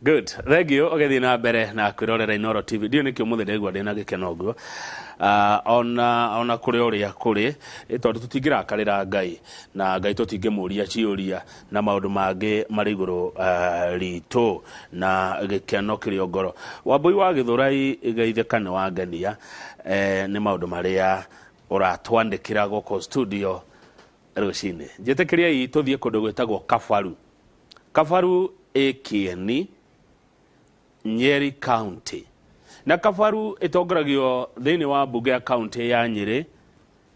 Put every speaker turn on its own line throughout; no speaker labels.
Good. Thank you. Ũgĩthiĩ na mbere na kwĩrorera Inooro TV. Ndiũĩ nĩkĩ ũmũthĩ ndaigua ndĩna gĩkeno ũguo. Ona kũrĩ ũrĩa kũrĩ, tondũ tũtingĩrakarĩra Ngai na Ngai tũtingĩmũria ciũria na maũndũ mangĩ marĩ igũrũ ritũ na gĩkeno kĩrĩ o ngoro. Wambũi wa Gĩthũrai geithĩka nĩ wangenia nĩ maũndũ marĩa ũratwandĩkĩra gũkũ studio rũcinĩ. Njĩtĩkĩriai tũthiĩ kũndũ gwĩtagwo Kabaru. Kabaru ĩ Kĩeni, Nyeri County. Na Kabaru ĩtongoragio thĩinĩ wa mbunge ya kaunti ya Nyĩrĩ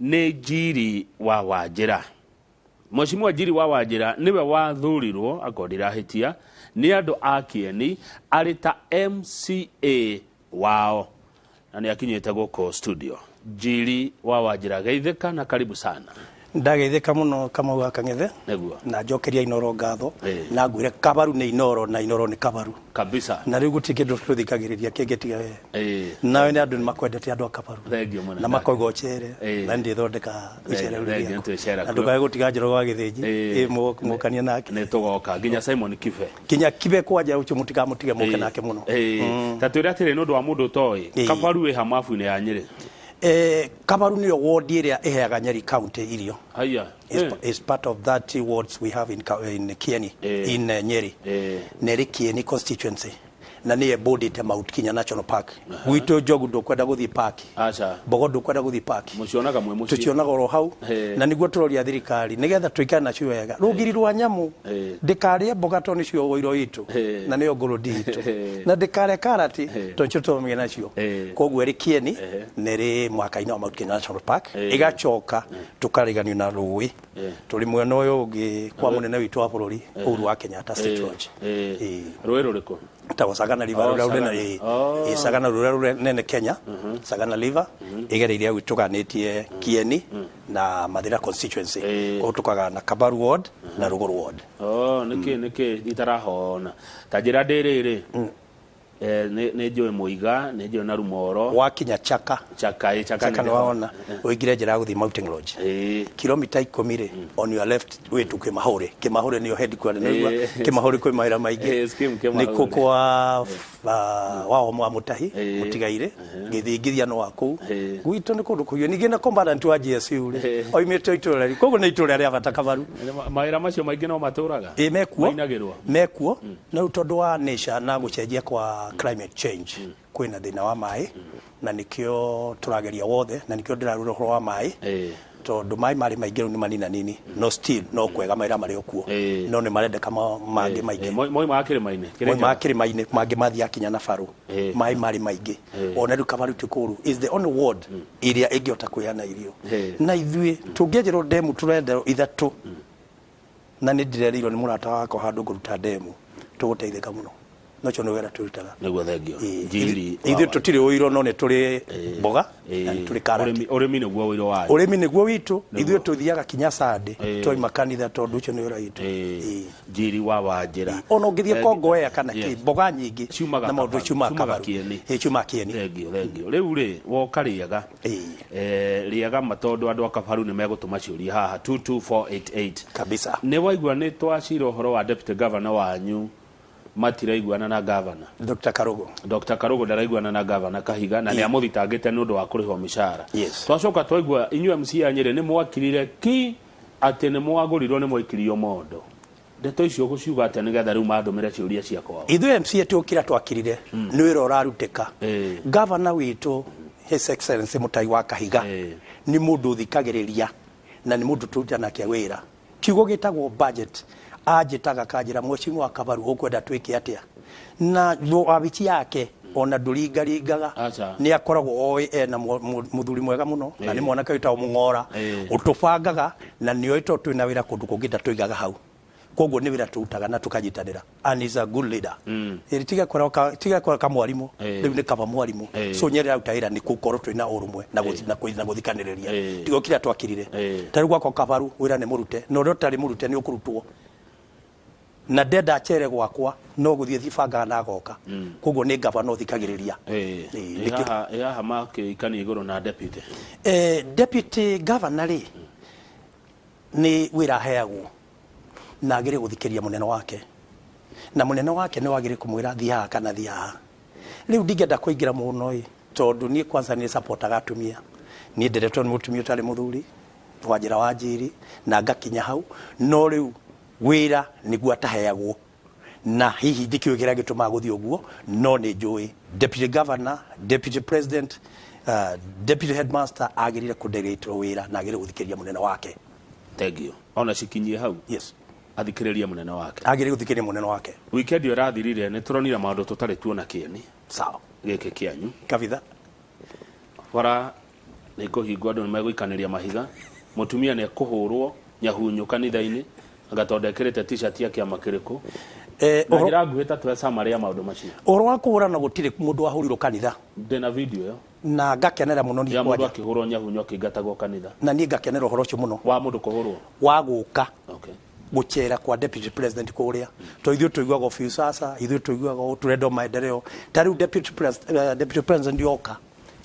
nĩ Njiri wa Wanjĩra. Mheshimiwa Njiri wa Wanjĩra nĩwe wathurirwo, akorwo ndirahĩtia, nĩ andũ a Kĩeni arĩ ta MCA wao na nĩ akinyĩte gũkũ studio. Njiri wa Wanjĩra, geithĩka na karibu sana.
Ndageithĩka mũno Kamau wa Kang'ethe.
Nĩguo.
Na njokeria Inooro ngatho. Na ngwĩre Kabaru nĩ Inooro na Inooro nĩ Kabaru.
Kabisa.
Na rĩu gũtirĩ kĩndũ tũthikagĩrĩria kĩngĩ tiga we. Nawe nĩ andũ nĩ makwendete andũ a Kabaru.
Thengiũ mũno.
Na makoiga ũcere. Na ndĩthondeka icere rĩu rĩaku. Na ndũkae gũtiga Njoroge wa Gĩthĩnji. Mũkanie nake.
Nĩ tũgoka nginya Simon Kibe.
Kinya Kibe kwanja ũcio mũtikamũtige mũke nake mũno.
Ta twĩre atĩrĩ nĩ ũndũ wa mũndũ ũtoĩ. Kabaru ĩ ha mabu-inĩ ya Nyĩrĩ?
Kabaru nĩyo ward ĩrĩa ĩheaga Nyeri County irio.
Haiya.
Is part of that wards we have in Kieni, in Nyeri. Na ĩrĩ Kieni constituency. Na nĩyo ĩbũndĩte Mount Kenya National Park. Gwitũ njogu ndũkwenda gũthiĩ park.
Aca.
Mbogo ndũkwenda gũthiĩ park.
Mũcionaga mwĩ mũciĩ.
Tũcionaga oro hau. Na nĩguo tũroria thirikari nĩgetha tũikare nacio wega. Rũgiri rwa nyamũ ndĩkarĩe mboga tondũ nĩcio ũiro itũ na nĩyo ngũrũndi itũ. Na ndĩkarĩe karati tondũ nĩcio tũthomire nacio. Koguo ĩrĩ Kieni na ĩrĩ mũhaka-inĩ wa Mount Kenya National Park. Ĩgacoka tũkariganio na rũĩ. Tũrĩ mwena ũyũ ũngĩ kwa mũnene witũ wa bũrũri Uhuru wa Kenyatta State Lodge.
Rũĩ rũrĩkũ?
Tagwo Sagana River.
Oh,
rũrĩa rũnene.
Sagana.
Ĩĩ, Sagana rũrĩa rũnene Kenya, Sagana River ĩgereire hau ĩtũganĩtie Kieni na Mathira constituency. Koguo tũkagana na Kabaru ward na Rũgũrũ ward.
Oh, nĩkĩ nĩkĩ itarahona ta njĩra ndĩ rĩrĩ. Nĩ njũĩ Mũiga, nĩ njũĩ na Rumoro.
Wakinya Chaka.
Chaka, ĩ Chaka.
Chaka nĩ waona ũingĩre njĩra ya gũthiĩ Mountain Lodge. Kilomita 10 rĩ, on your left wĩ tu Kĩmahũrĩ. Kĩmahũrĩ nĩyo headquarter nĩguo. Kĩmahũrĩ kwĩ mawĩra maingĩ.
Scheme Kĩmahũrĩ.
Nĩkuo kwa wa wa Mũtahi Mũtigairĩ gĩthingithia no wa kũu. Gwitũ nĩ kũndũ kũhiũ. Ningĩ na commandant wa GSU rĩ oimĩte o itũũra rĩu, koguo nĩ itũũra rĩa bata Kabaru.
Mawĩra macio maingĩ no matũraga.
Ĩ mekuo.
Mainagĩrwo.
Mekuo. Na rĩu tondũ wa nature na gũcenjia kwa climate change kwĩna thĩna wa maĩ na nĩkĩo tũrageria wothe na nĩkĩo ndĩrarura ũhoro wa maĩ tondũ maĩ marĩ maingĩ rĩu nĩ maninanini no still no kwega mawĩra marĩ o kuo no nĩ marendeka mangĩ maingĩ.
Moimaga kĩrĩma-inĩ?
Moimaga kĩrĩma-inĩ, mangĩ mathiaga kinya na barũ. Maĩ marĩ maingĩ ona rĩu Kabaru ti kũru is the only ward ĩrĩa ĩngĩhota kwĩana irio na ithuĩ tũngĩenjerwo ndemu tũrenderwo ithatũ na nĩ ndĩrerĩirwo nĩ mũrata wakwa handũ ngũruta ndemu tũgũteithĩka mũno no cio nĩ wĩra tũrutaga.
Nĩguo thengio. Njiri.
Ithuĩ tũtirĩ ũiro no nĩ tũrĩ mboga na nĩ tũrĩ karati.
Ũrĩmi nĩguo ũiro wanyu?
Ũrĩmi nĩguo witũ. Ithuĩ tũthiaga kinya Sunday twaima kanitha tondũ ũcio nĩ wĩra witũ.
Njiri wa Wanjĩra.
Ona ũngĩthiĩ Kongowea kana kĩ, mboga nyingĩ
Ciumaga
na maũndũ
Kabaru.
ciumaga
Ciumaga
Kabaru.
Kieni.
Ĩĩ, ciumaga Kieni.
Thengio, thengio. Rĩu rĩ, woka rĩega. Rĩega ma tondũ andũ a Kabaru nĩ megũtũma ciũria haha 22488.
Kabisa.
Nĩ waigua nĩ twacira ũhoro wa deputy governor wanyu matiraiguana na governor.
Dr. Karugu.
Dr. Karugu ndaraiguana na governor Kahiga na nĩ amũthitangĩte nĩ ũndũ wa kũrĩhwo mĩcara.
Yes.
Twacoka twaigua inyuĩ MCA a Nyĩrĩ nĩ mwakirire ki atĩ nĩ mwagũrirwo nĩ mwaikirio mondo. Ndeto icio ũgũciuga atĩa nĩgetha rĩu mandũmĩre ciũria cia kwao?
Ithuĩ MCA tũkira twakirire nĩ wĩra ũrarutĩka. Governor witũ His Excellency Mũtai wa Kahiga nĩ mũndũ ũthikagĩrĩria na nĩ mũndũ tũruta nake wĩra. Kiugo gĩtagwo budget anjĩtaga akanjĩra mheshimiwa Kabaru ũkwenda twĩke atĩa? Na wabici yake ona ndũringaringaga.
Aca.
Nĩ akoragwo oĩ ena mũthuri mwega mũno na nĩ mwanake wĩtagwo Mũng'ora ũtũbangaga na nĩ oĩ tondũ twĩna wĩra kũndũ kũngĩ ndatũigaga hau. Koguo nĩ wĩra tũrutaga na tũkanyitanĩra and is a good leader. Ĩĩ, tiga kwĩra ka, tiga kwĩra ka mwarimũ. Rĩu nĩ kaba mwarimũ. So nyerere aruta wĩra nĩ gũkorwo twĩna ũrũmwe na na gũthikanĩrĩria. Tiga kĩrĩa twakirire. Ta rĩu gwakwa Kabaru wĩra nĩ mũrute na ũrĩa ũtarĩ mũrute nĩ ũkũrutwo. Na ndenda acere gwakwa no gũthiĩ thibangaga na agoka. Koguo nĩ gavana ũthikagĩrĩria.
Ĩ
Nĩkĩo.
Ĩ haha makĩikania igũrũ na deputy?
Deputy governor rĩ, nĩ wĩra aheagwo na agĩrĩire gũthikĩrĩria mũnene wake. Na mũnene wake nĩ wagĩrĩire kũmwĩra thiĩ haha kana thiĩ haha. Rĩu ndingĩenda kũingĩra mũno ĩ, tondũ niĩ kwanza nĩ supportaga atumia. Niĩ nderetwo nĩ mũtumia ũtarĩ mũthuri, Wanjĩra wa Njiri, na ngakinya hau. No rĩu wĩra nĩguo ataheagwo. Na hihi ndikĩũĩ kĩrĩa gĩtũmaga gũthiĩ ũguo, no nĩ njũĩ deputy governor, deputy president, deputy headmaster agĩrĩire kũdelegate wĩra na agĩrĩire gũthikĩrĩria mũnene wake.
Thank you. Ona cikinyie hau.
Yes.
Athikĩrĩrie mũnene wake.
Agĩrĩire gũthikĩrĩria mũnene wake.
Weekend ĩyo ĩrathirire nĩ tũronire maũndũ tũtarĩ tuona kĩeni.
Sawa.
Gĩkĩ kĩanyu.
Kabitha.
Bara nĩ kũhingwo andũ nĩ megũikanĩria mahiga. Mũtumia nĩ ekũhũrwo nyahunyu kanitha-inĩ anga tondũ ekĩrĩte t-shirt ya kĩama kĩrĩkũ. Na njĩra nguhĩ ta tũhe summary ya maũndũ macio.
Ũhoro wa kũhũrana gũtirĩ mũndũ wahũrirwo kanitha.
Ndĩna video ĩyo.
Na ngakenera mũno niĩ
Ya mũndũ
kwanja.
akĩhũrwo nyahunyu akĩingatagwo kanitha.
Na niĩ ngakenera ũhoro ũcio mũno.
Wa mũndũ kũhũrwo?
Wa gũka.
Okay.
Gũcera kwa deputy president kũrĩa. Tondũ ithuĩ tũiguaga ũbiu sasa, ithuĩ tũiguaga ũũ tũrenda o maendeleo. Ta rĩu deputy pres, deputy president oka,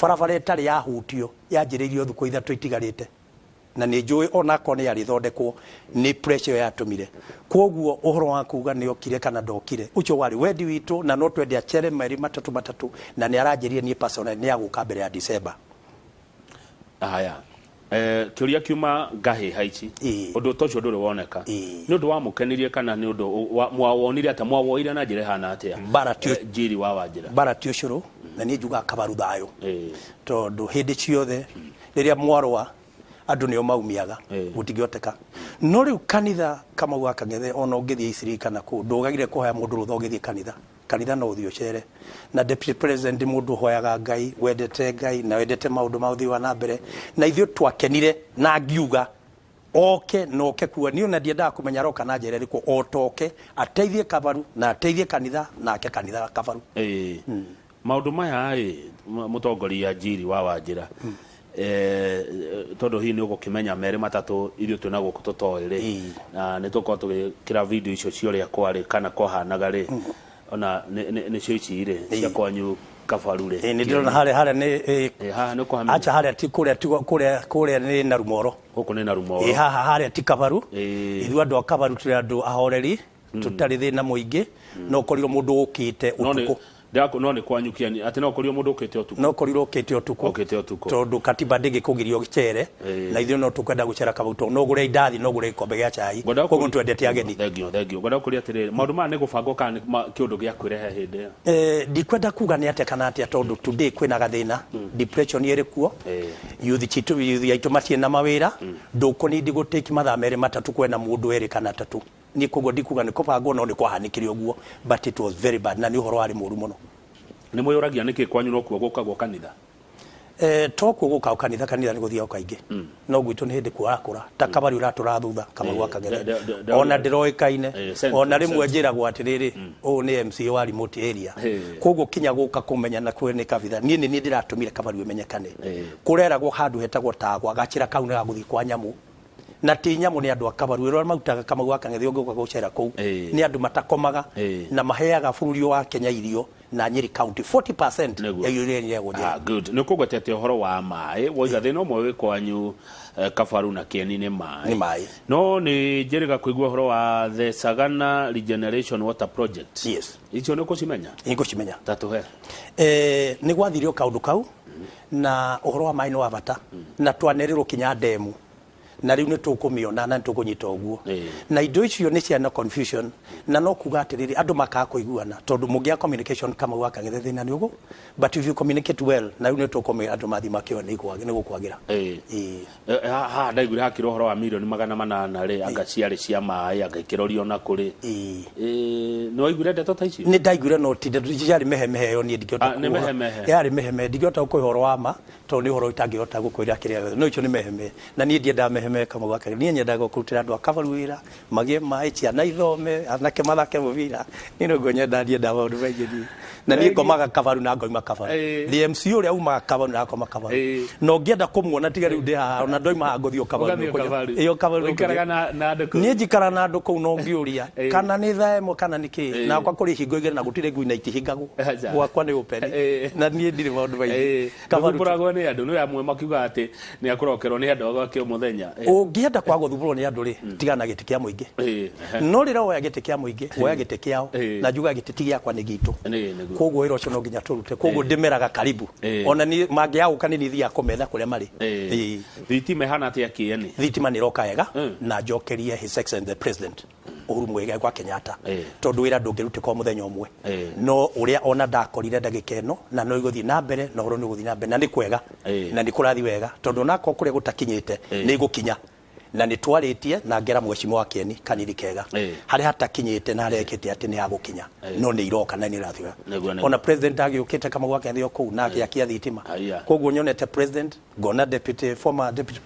barabara ĩtarĩ yahutio yanjĩrĩirio thikũ ithatũ itigarĩte. Na nĩ njũĩ ona akorwo nĩ yarĩthondekwo nĩ pressure ĩyo yatũmire. Kwoguo ũhoro wa kuga nĩ okire kana ndokire, ũcio warĩ wendi witũ na no twende acere merĩ matatũ matatũ na nĩ aranjĩrire niĩ personally nĩ agũka mbere ya December.
Haya. Kĩũria kiuma ngahĩha ici. Ũndũ ta ũcio ndũrĩ woneka. Nĩ ũndũ wamũkenirie kana nĩ ũndũ mwawonire atĩa, mwawoire na njĩra ĩhana atĩa?
Mbara ti
Njiri wa Wanjĩra.
Mbara ti ũcũrũ na niĩ njugaga kabaru thayũ. Tondũ hĩndĩ ciothe rĩrĩa mwarũa andũ nĩo maumiaga gũtingĩhoteka. No rĩu kanitha Kamau wa Kang'ethe ona ũngĩthiĩ Isiri kana kũ ndũgagire kũhoya mũndũ rũtha ũgĩthiĩ kanitha. Kanitha no ũthiĩ ũcere. Na deputy president nĩ mũndũ ũhoyaga Ngai, wendete Ngai na wendete maũndũ ma ũthii wa na mbere. Na ithuĩ twakenire na ngiuga oke na oke kuo. Niĩ ona ndiendaga kũmenya aroka na njĩra ĩrĩkũ, o toke ateithie Kabaru na ateithie kanitha na ake kanitha Kabaru.
Maũndũ maya ĩ, mũtongoria Njiri wa Wanjĩra, tondũ hihi nĩ ũgũkĩmenya merĩ matatũ ithuĩ twĩna gũkũ tũtoĩ rĩ, na nĩ tũkorwo tũgĩkĩra video icio cia ũrĩa kwarĩ kana kwahanaga rĩ, ona nĩcio ici rĩ, cia kwanyu Kabaru rĩ.
Nĩ ndĩrona harĩa, harĩa nĩ,
Haha nĩ ũkũhamenya.
Acha harĩa ti kũrĩa, ti kũrĩa, kũrĩa nĩ Narumoro.
Gũkũ nĩ Narumoro.
Haha harĩa ti Kabaru. Ithuĩ andũ a Kabaru tũrĩ andũ ahoreri. Tũtarĩ thĩna mũingĩ, no ũkorirwo mũndũ ũkĩte ũtukũ.
No nĩ kwanyu kĩani, atĩ no ũkorirwo mũndũ ũkĩte ũtukũ.
No ũkorirwo ũkĩte ũtukũ.
Ũkĩte ũtukũ.
Tondũ katiba ndĩngĩkũgiria ũcere, na ithuĩ no tũkwenda gũcera Kabaru tondũ no ũgũre indathi, no ũgũre gĩkombe gĩa cai. Koguo nĩ twendete ageni.
Thank you, thank you. Ngwenda gũkũria atĩrĩrĩ, maũndũ maya nĩ gũbangwo kana nĩ kĩũndũ gĩa kwĩrehe hĩndĩ ĩyo?
Ndikwenda kuga nĩ atĩa kana atĩa tondũ today kwĩna gathĩna, depression ĩrĩ kuo, youth citũ, youth aitũ matirĩ na mawĩra, ndũkũnindi gũ take mathaa merĩ matatũ kwena mũndũ erĩ kana atatũ. Niĩ koguo ndikuga nĩ kũbangwo no nĩ kwahanĩkire ũguo, but it was very bad na nĩ ũhoro warĩ mũru mũno.
Nĩ mwĩyũragia nĩkĩ kwanyu nokuo gũkagwo kanitha?
To kuo gũkagwo kanitha, kanitha nĩ gũthiagwo kaingĩ. No gwitũ nĩ hĩndĩ kũrakũra. Ta Kabaru ũratũra thutha, Kamau wa Kang'ethe. Ona ndĩroĩkaine. Ona rĩmwe njĩragwo atĩrĩrĩ, ũyũ nĩ MCA wa remote area. Koguo kinya gũka kũmenya na kwĩ nĩ kabitha. Niĩ nĩ niĩ ndĩratũmire Kabaru ĩmenyekane. Kũreragwo handũ hetagwo Tagwa, gacĩra kau nĩ ga gũthiĩ kwa nyamũ. Na ti nyamũ nĩ andũ a Kabaru wĩra ũrĩa marutaga Kamau wa Kang'ethe ũngĩũka gũcera kũu nĩ andũ matakomaga na maheaga bũrũri wa Kenya irio na Nyeri County 40% ya irio iria irĩagwo Nyeri.
Good. Nĩ ũkũgwetete ũhoro wa maĩ woiga thĩna ũmwe wĩ kwanyu Kabaru na Kĩeni nĩ maĩ.
Nĩ maĩ.
No nĩ njĩrĩga kũigua ũhoro wa the Sagana Regeneration Water Project.
Yes.
Icio nĩ ũkũcimenya?
Nĩ ngũcimenya.
Ta tũhe.
Nĩ gwathirio kaũndũ kau na ũhoro wa maĩ nĩ wa bata na twanerĩrwo kinya ndemu na rĩu nĩ tũkũmĩona na nĩ tũkũnyita ũguo. Na indo icio nĩ ciana confusion na no kuga atĩrĩrĩ andũ makaga kũiguana tondũ mũngĩaga communication Kamau wa Kang'ethe thĩna nĩ ũgũ but if you communicate well na rĩu nĩ tũkũmĩra andũ mathiĩ makĩoe nĩ gũkwagĩra.
Haha ndaiguire hakĩrwo ũhoro wa mirioni magana manana rĩ anga ciarĩ cia maĩ anga ikĩrorio na kũrĩ. Nĩ waiguire ndeto ta icio?
Nĩ ndaiguire no ti ndeto ciarĩ mehemehe yo niĩ ndingĩhota
Nĩ
kuga.
mehemehe.
Yarĩ mehemehe ndingĩhota gũkũhe ũhoro wa ma tondũ nĩ ũhoro itangĩhota gũkwĩra kĩrĩa gĩothe no icio nĩ mehemehe na niĩ ndiendaga mehemehe Kamau wa Kang'ethe. Niĩ nyendaga kũrutĩra andũ a Kabaru wĩra magĩe maĩ ciana ithome anake mathake mũbira niĩ nĩguo nyendaga ndiendaga maũndũ maingĩ niĩ. Na niĩ ngomaga Kabaru na ngoima Kabaru. The MC ũrĩa umaga Kabaru na akoma Kabaru. Na ũngĩenda kũmuona tiga rĩu ndĩ haha ona ndoima haha ngũthiĩ o Kabaru.
Ũgathiĩ o Kabaru.
Ĩĩ, o Kabaru.
Ũikaraga na andũ kũu?
Niĩ njikaraga na andũ kũu na ũngĩũria kana nĩ thaa ĩmwe kana nĩ kĩĩ. Na gwakwa kũrĩ ihingo igĩrĩ na gũtirĩ ngui na itihingagwo. Gwakwa nĩ open. Na niĩ ndirĩ maũndũ maingĩ. Kabaru
Ndũthumbũragwo nĩ andũ, nĩ amwe makiugaga atĩ nĩ akũrokerwo nĩ andũ a gwake o mũthenya.
Ũngĩenda kwaga gũthumbũrwo nĩ andũ rĩ, tigana na gĩtĩ kĩa mũingĩ. No rĩrĩa woya gĩtĩ kĩa mũingĩ, woya gĩtĩ kĩao, na njuga gĩtĩ ti gĩakwa, nĩ gitũ.
Nĩguo.
Koguo wĩra ũcio no nginya tũrute. Koguo ndĩmeraga karibu. Ona niĩ mangĩagũka nĩ niĩ thiaga kũmetha kũrĩa marĩ.
Thitima ĩhana atĩa Kĩeni?
Thitima nĩ ĩroka wega, na njokerie His Excellency the President Uhuru Muigai wa Kenyatta, tondũ wĩra ndũngĩrutĩka o mũthenya ũmwe. No ũrĩa ona ndakorire ndagĩka ĩno na no igũthiĩ na mbere, na ũhoro nĩ ũgũthiĩ na mbere, na nĩ kwega, na nĩ kũrathiĩ wega, tondũ onakorwo kũrĩa gũtakinyĩte nĩ igũkinya, na nĩ twarĩtie na ngera mheshimiwa wa Kĩeni kanini kega harĩa hatakinyĩte na harĩa ĩkĩte atĩ nĩ hagũkinya, no nĩ iroka na nĩ irathiĩ wega.
Nĩguo.
Ona president agĩũkĩte Kamau wa Kĩathĩ o kũu na agĩakia thitima. Koguo nyonete president, ngona deputy, former deputy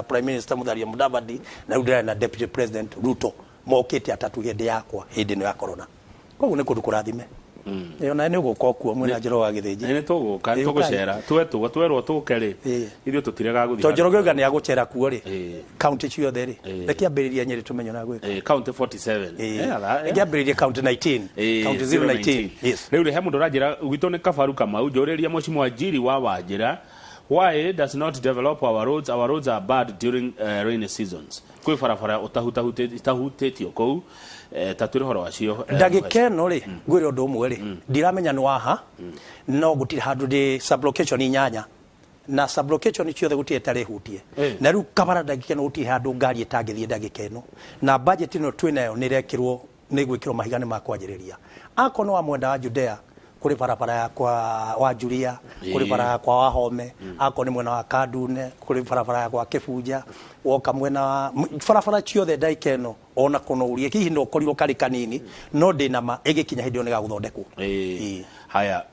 prime minister Musalia Mudavadi, na rĩu ndĩrarĩ na deputy president Ruto, mokĩte atatu hĩndĩ yakwa, hĩndĩ ĩno ya corona. Koguo nĩ kũndũ kũrathime. Ĩĩ, ona nĩ ũgũka kuo mwĩna Njoro wa Gĩthĩnji.
Nĩ tũgũka.
Ĩ, ũkai.
Tũgũcera twetwo, twerwo tũke rĩ, ithuĩ tũtiregaga gũthiĩ.
To Njoroge oiga nĩ agũcera kuo rĩ, kaunti ciothe rĩ, reke ambĩrĩrie Nyĩrĩ tũmenye ũrĩa gwĩka.
County 47.
Reke ambĩrĩrie county 19, county 019, yes.
Rĩu rĩ, he mũndũ ũranjĩra gwitũ nĩ Kabaru Kamau, njũrĩrie mheshimiwa Njiri wa Wanjĩra, why does not develop our roads? Our roads are bad during rainy seasons. Kwĩ barabara itahutĩtio kũu, ta twĩre ũhoro wacio.
Ndagĩka ĩno rĩ, ngwĩre ũndũ ũmwe rĩ, ndiramenya nĩ waha, no gũtirĩ handũ ndĩ sublocation inyanya, na sublocation ciothe gũtirĩ ĩtarĩ hutie. Na rĩu kabara ndagĩka ĩno gũtirĩ handũ ngari ĩtangĩthiĩ ndagĩka ĩno, na budget ĩno twĩnayo nĩ ĩrekĩrwo, nĩ gwĩkĩrwo mahiga nĩ makwanjĩrĩria. Akorwo nĩ wa mwena wa Judea, kũrĩ barabara ya kwa wa Julia, kũrĩ bara ya kwa Wahome, akorwo nĩ mwena wa Kandune, kũrĩ barabara ya kwa Kĩbunja, woka mwena wa barabara ciothe ndagĩka ĩno, ona kono ũrie hihi no ũkorirwo karĩ kanini, no ndĩna ma ĩgĩkinya hĩndĩ ĩyo nĩ gagũthondekwo.
Haya,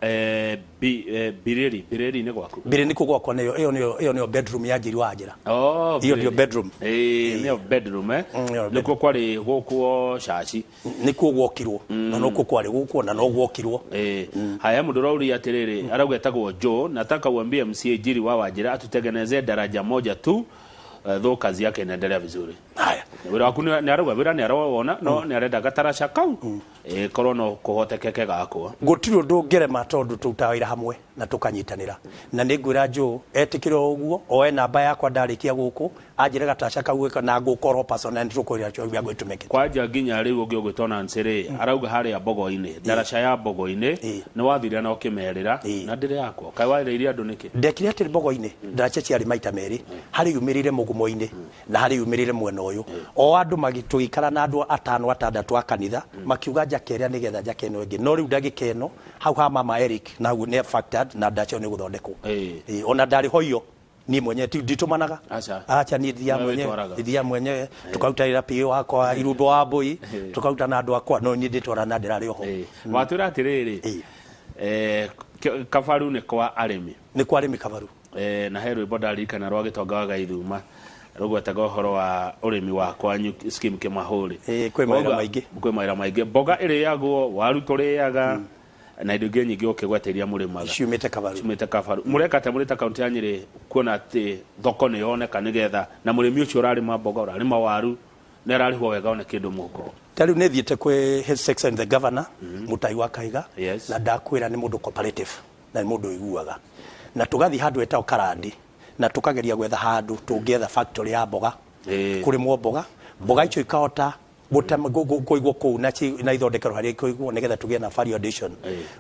Birĩri, Birĩri nĩ gwaku?
Mbĩrĩ nĩkuo gwakwa, nĩyo ĩyo, nĩyo ĩyo, nĩyo bedroom ya Njiri wa Njĩra.
Oh,
Ĩyo nĩyo
Birĩri.
bedroom.
Nĩyo bedroom, eh?
Nĩyo.
Nĩkuo kwarĩ gũkwo caci.
Nĩkuo gwokirwo, na nokuo kwarĩ gũkwo na no gwokirwo.
Haya, mũndũ ũrauria atĩrĩrĩ, arauga etagwo Joe, nataka uambie MCA Njiri wa Wanjĩra atutengenezee daraja moja tu, though kazi yake inaendelea vizuri.
Haya.
Wĩra waku nĩ arauga wĩra nĩ arawona, no nĩ arenda gataraca kau korwo no kũhotekeke gakwo.
Gũtirĩ ũndũ ũngĩrema, tondũ tũrutaga wĩra hamwe na tũkanyitanĩra, na nĩ ngwĩra Joe etĩkĩre o ũguo, oe namba yakwa, ndarĩkia gũkũ anjĩre gataca kau gĩka na ngũkorwo personal, nĩ tũkwĩra we are going to make it.
Kwanja nginya rĩu ũngĩ ũgwĩtwo Nancy rĩ, arauga harĩa Mbogo-inĩ, ndaraca ya Mbogo-inĩ, nĩ wathire na ũkĩmerĩra na ndĩrĩ yakwo, kaĩ warĩrĩirie andũ nĩkĩ?
Ndekire atĩ Mbogo-inĩ ndaraca ciarĩ maita merĩ, harĩ yumĩrĩire mũgumo-inĩ na harĩ yumĩrĩire mwena ũyũ. O andũ tũgĩikara na andũ atano atandatũ a kanitha, makiuga njake ĩrĩa nĩgetha njake ĩno ĩngĩ, no rĩu ndagĩka ĩno hau ha mama Eric na hau nĩ factored, na ndaca ĩyo nĩ gũthondekwo. Ona ndarĩ hoio niĩ mwenyewe nditũmanaga.
Aca.
Acha, niĩ thiaga
Wewe
mwenyewe.
wĩtwaraga.
Thiaga mwenyewe, tũkaruta wĩra PA wakwa Irumbo wa Mbũi, tũkaruta na andũ akwa, no niĩ ndĩtwara na ndĩrarĩ oho.
Watwĩra atĩrĩrĩ, Kabaru nĩ kwa arĩmi.
Nĩ kwa arĩmi Kabaru.
Na he rwĩmbo ndaririkana rwa Gĩtonga wa Gaithuma rũgwetaga ũhoro wa ũrĩmi wa kwanyu scheme Kĩmahũri.
Kwĩ mawĩra maingĩ.
Kwĩ mawĩra maingĩ, mboga ĩrĩagwo, waru tũrĩaga, na indo ingĩ nyingĩ ũkĩgweta iria mũrĩmaga
ciumĩte Kabaru.
Ciumĩte Kabaru. Mũreka atĩa mũrĩ ta kaunti ya Nyĩrĩ kuona atĩ thoko nĩ yoneka, nĩgetha na mũrĩmi ũcio ũrarĩma mboga, ũrarĩma waru, nĩ ararĩhwo wega one kĩndũ mũhuko?
Ta rĩu nĩ thiĩte kwĩ His Excellency the Governor Mutahi wa Kahiga, na ndakwĩra nĩ mũndũ cooperative na nĩ mũndũ ũiguaga, na tũgathiĩ handũ etagwo Karandi na tũkageria gwetha handũ tũngĩetha factory ya mboga, kũrĩmwo mboga, mboga icio ikahota kũigwo kũu na ithondekerwo harĩa ikũigwo nĩgetha tũgĩe na value addition.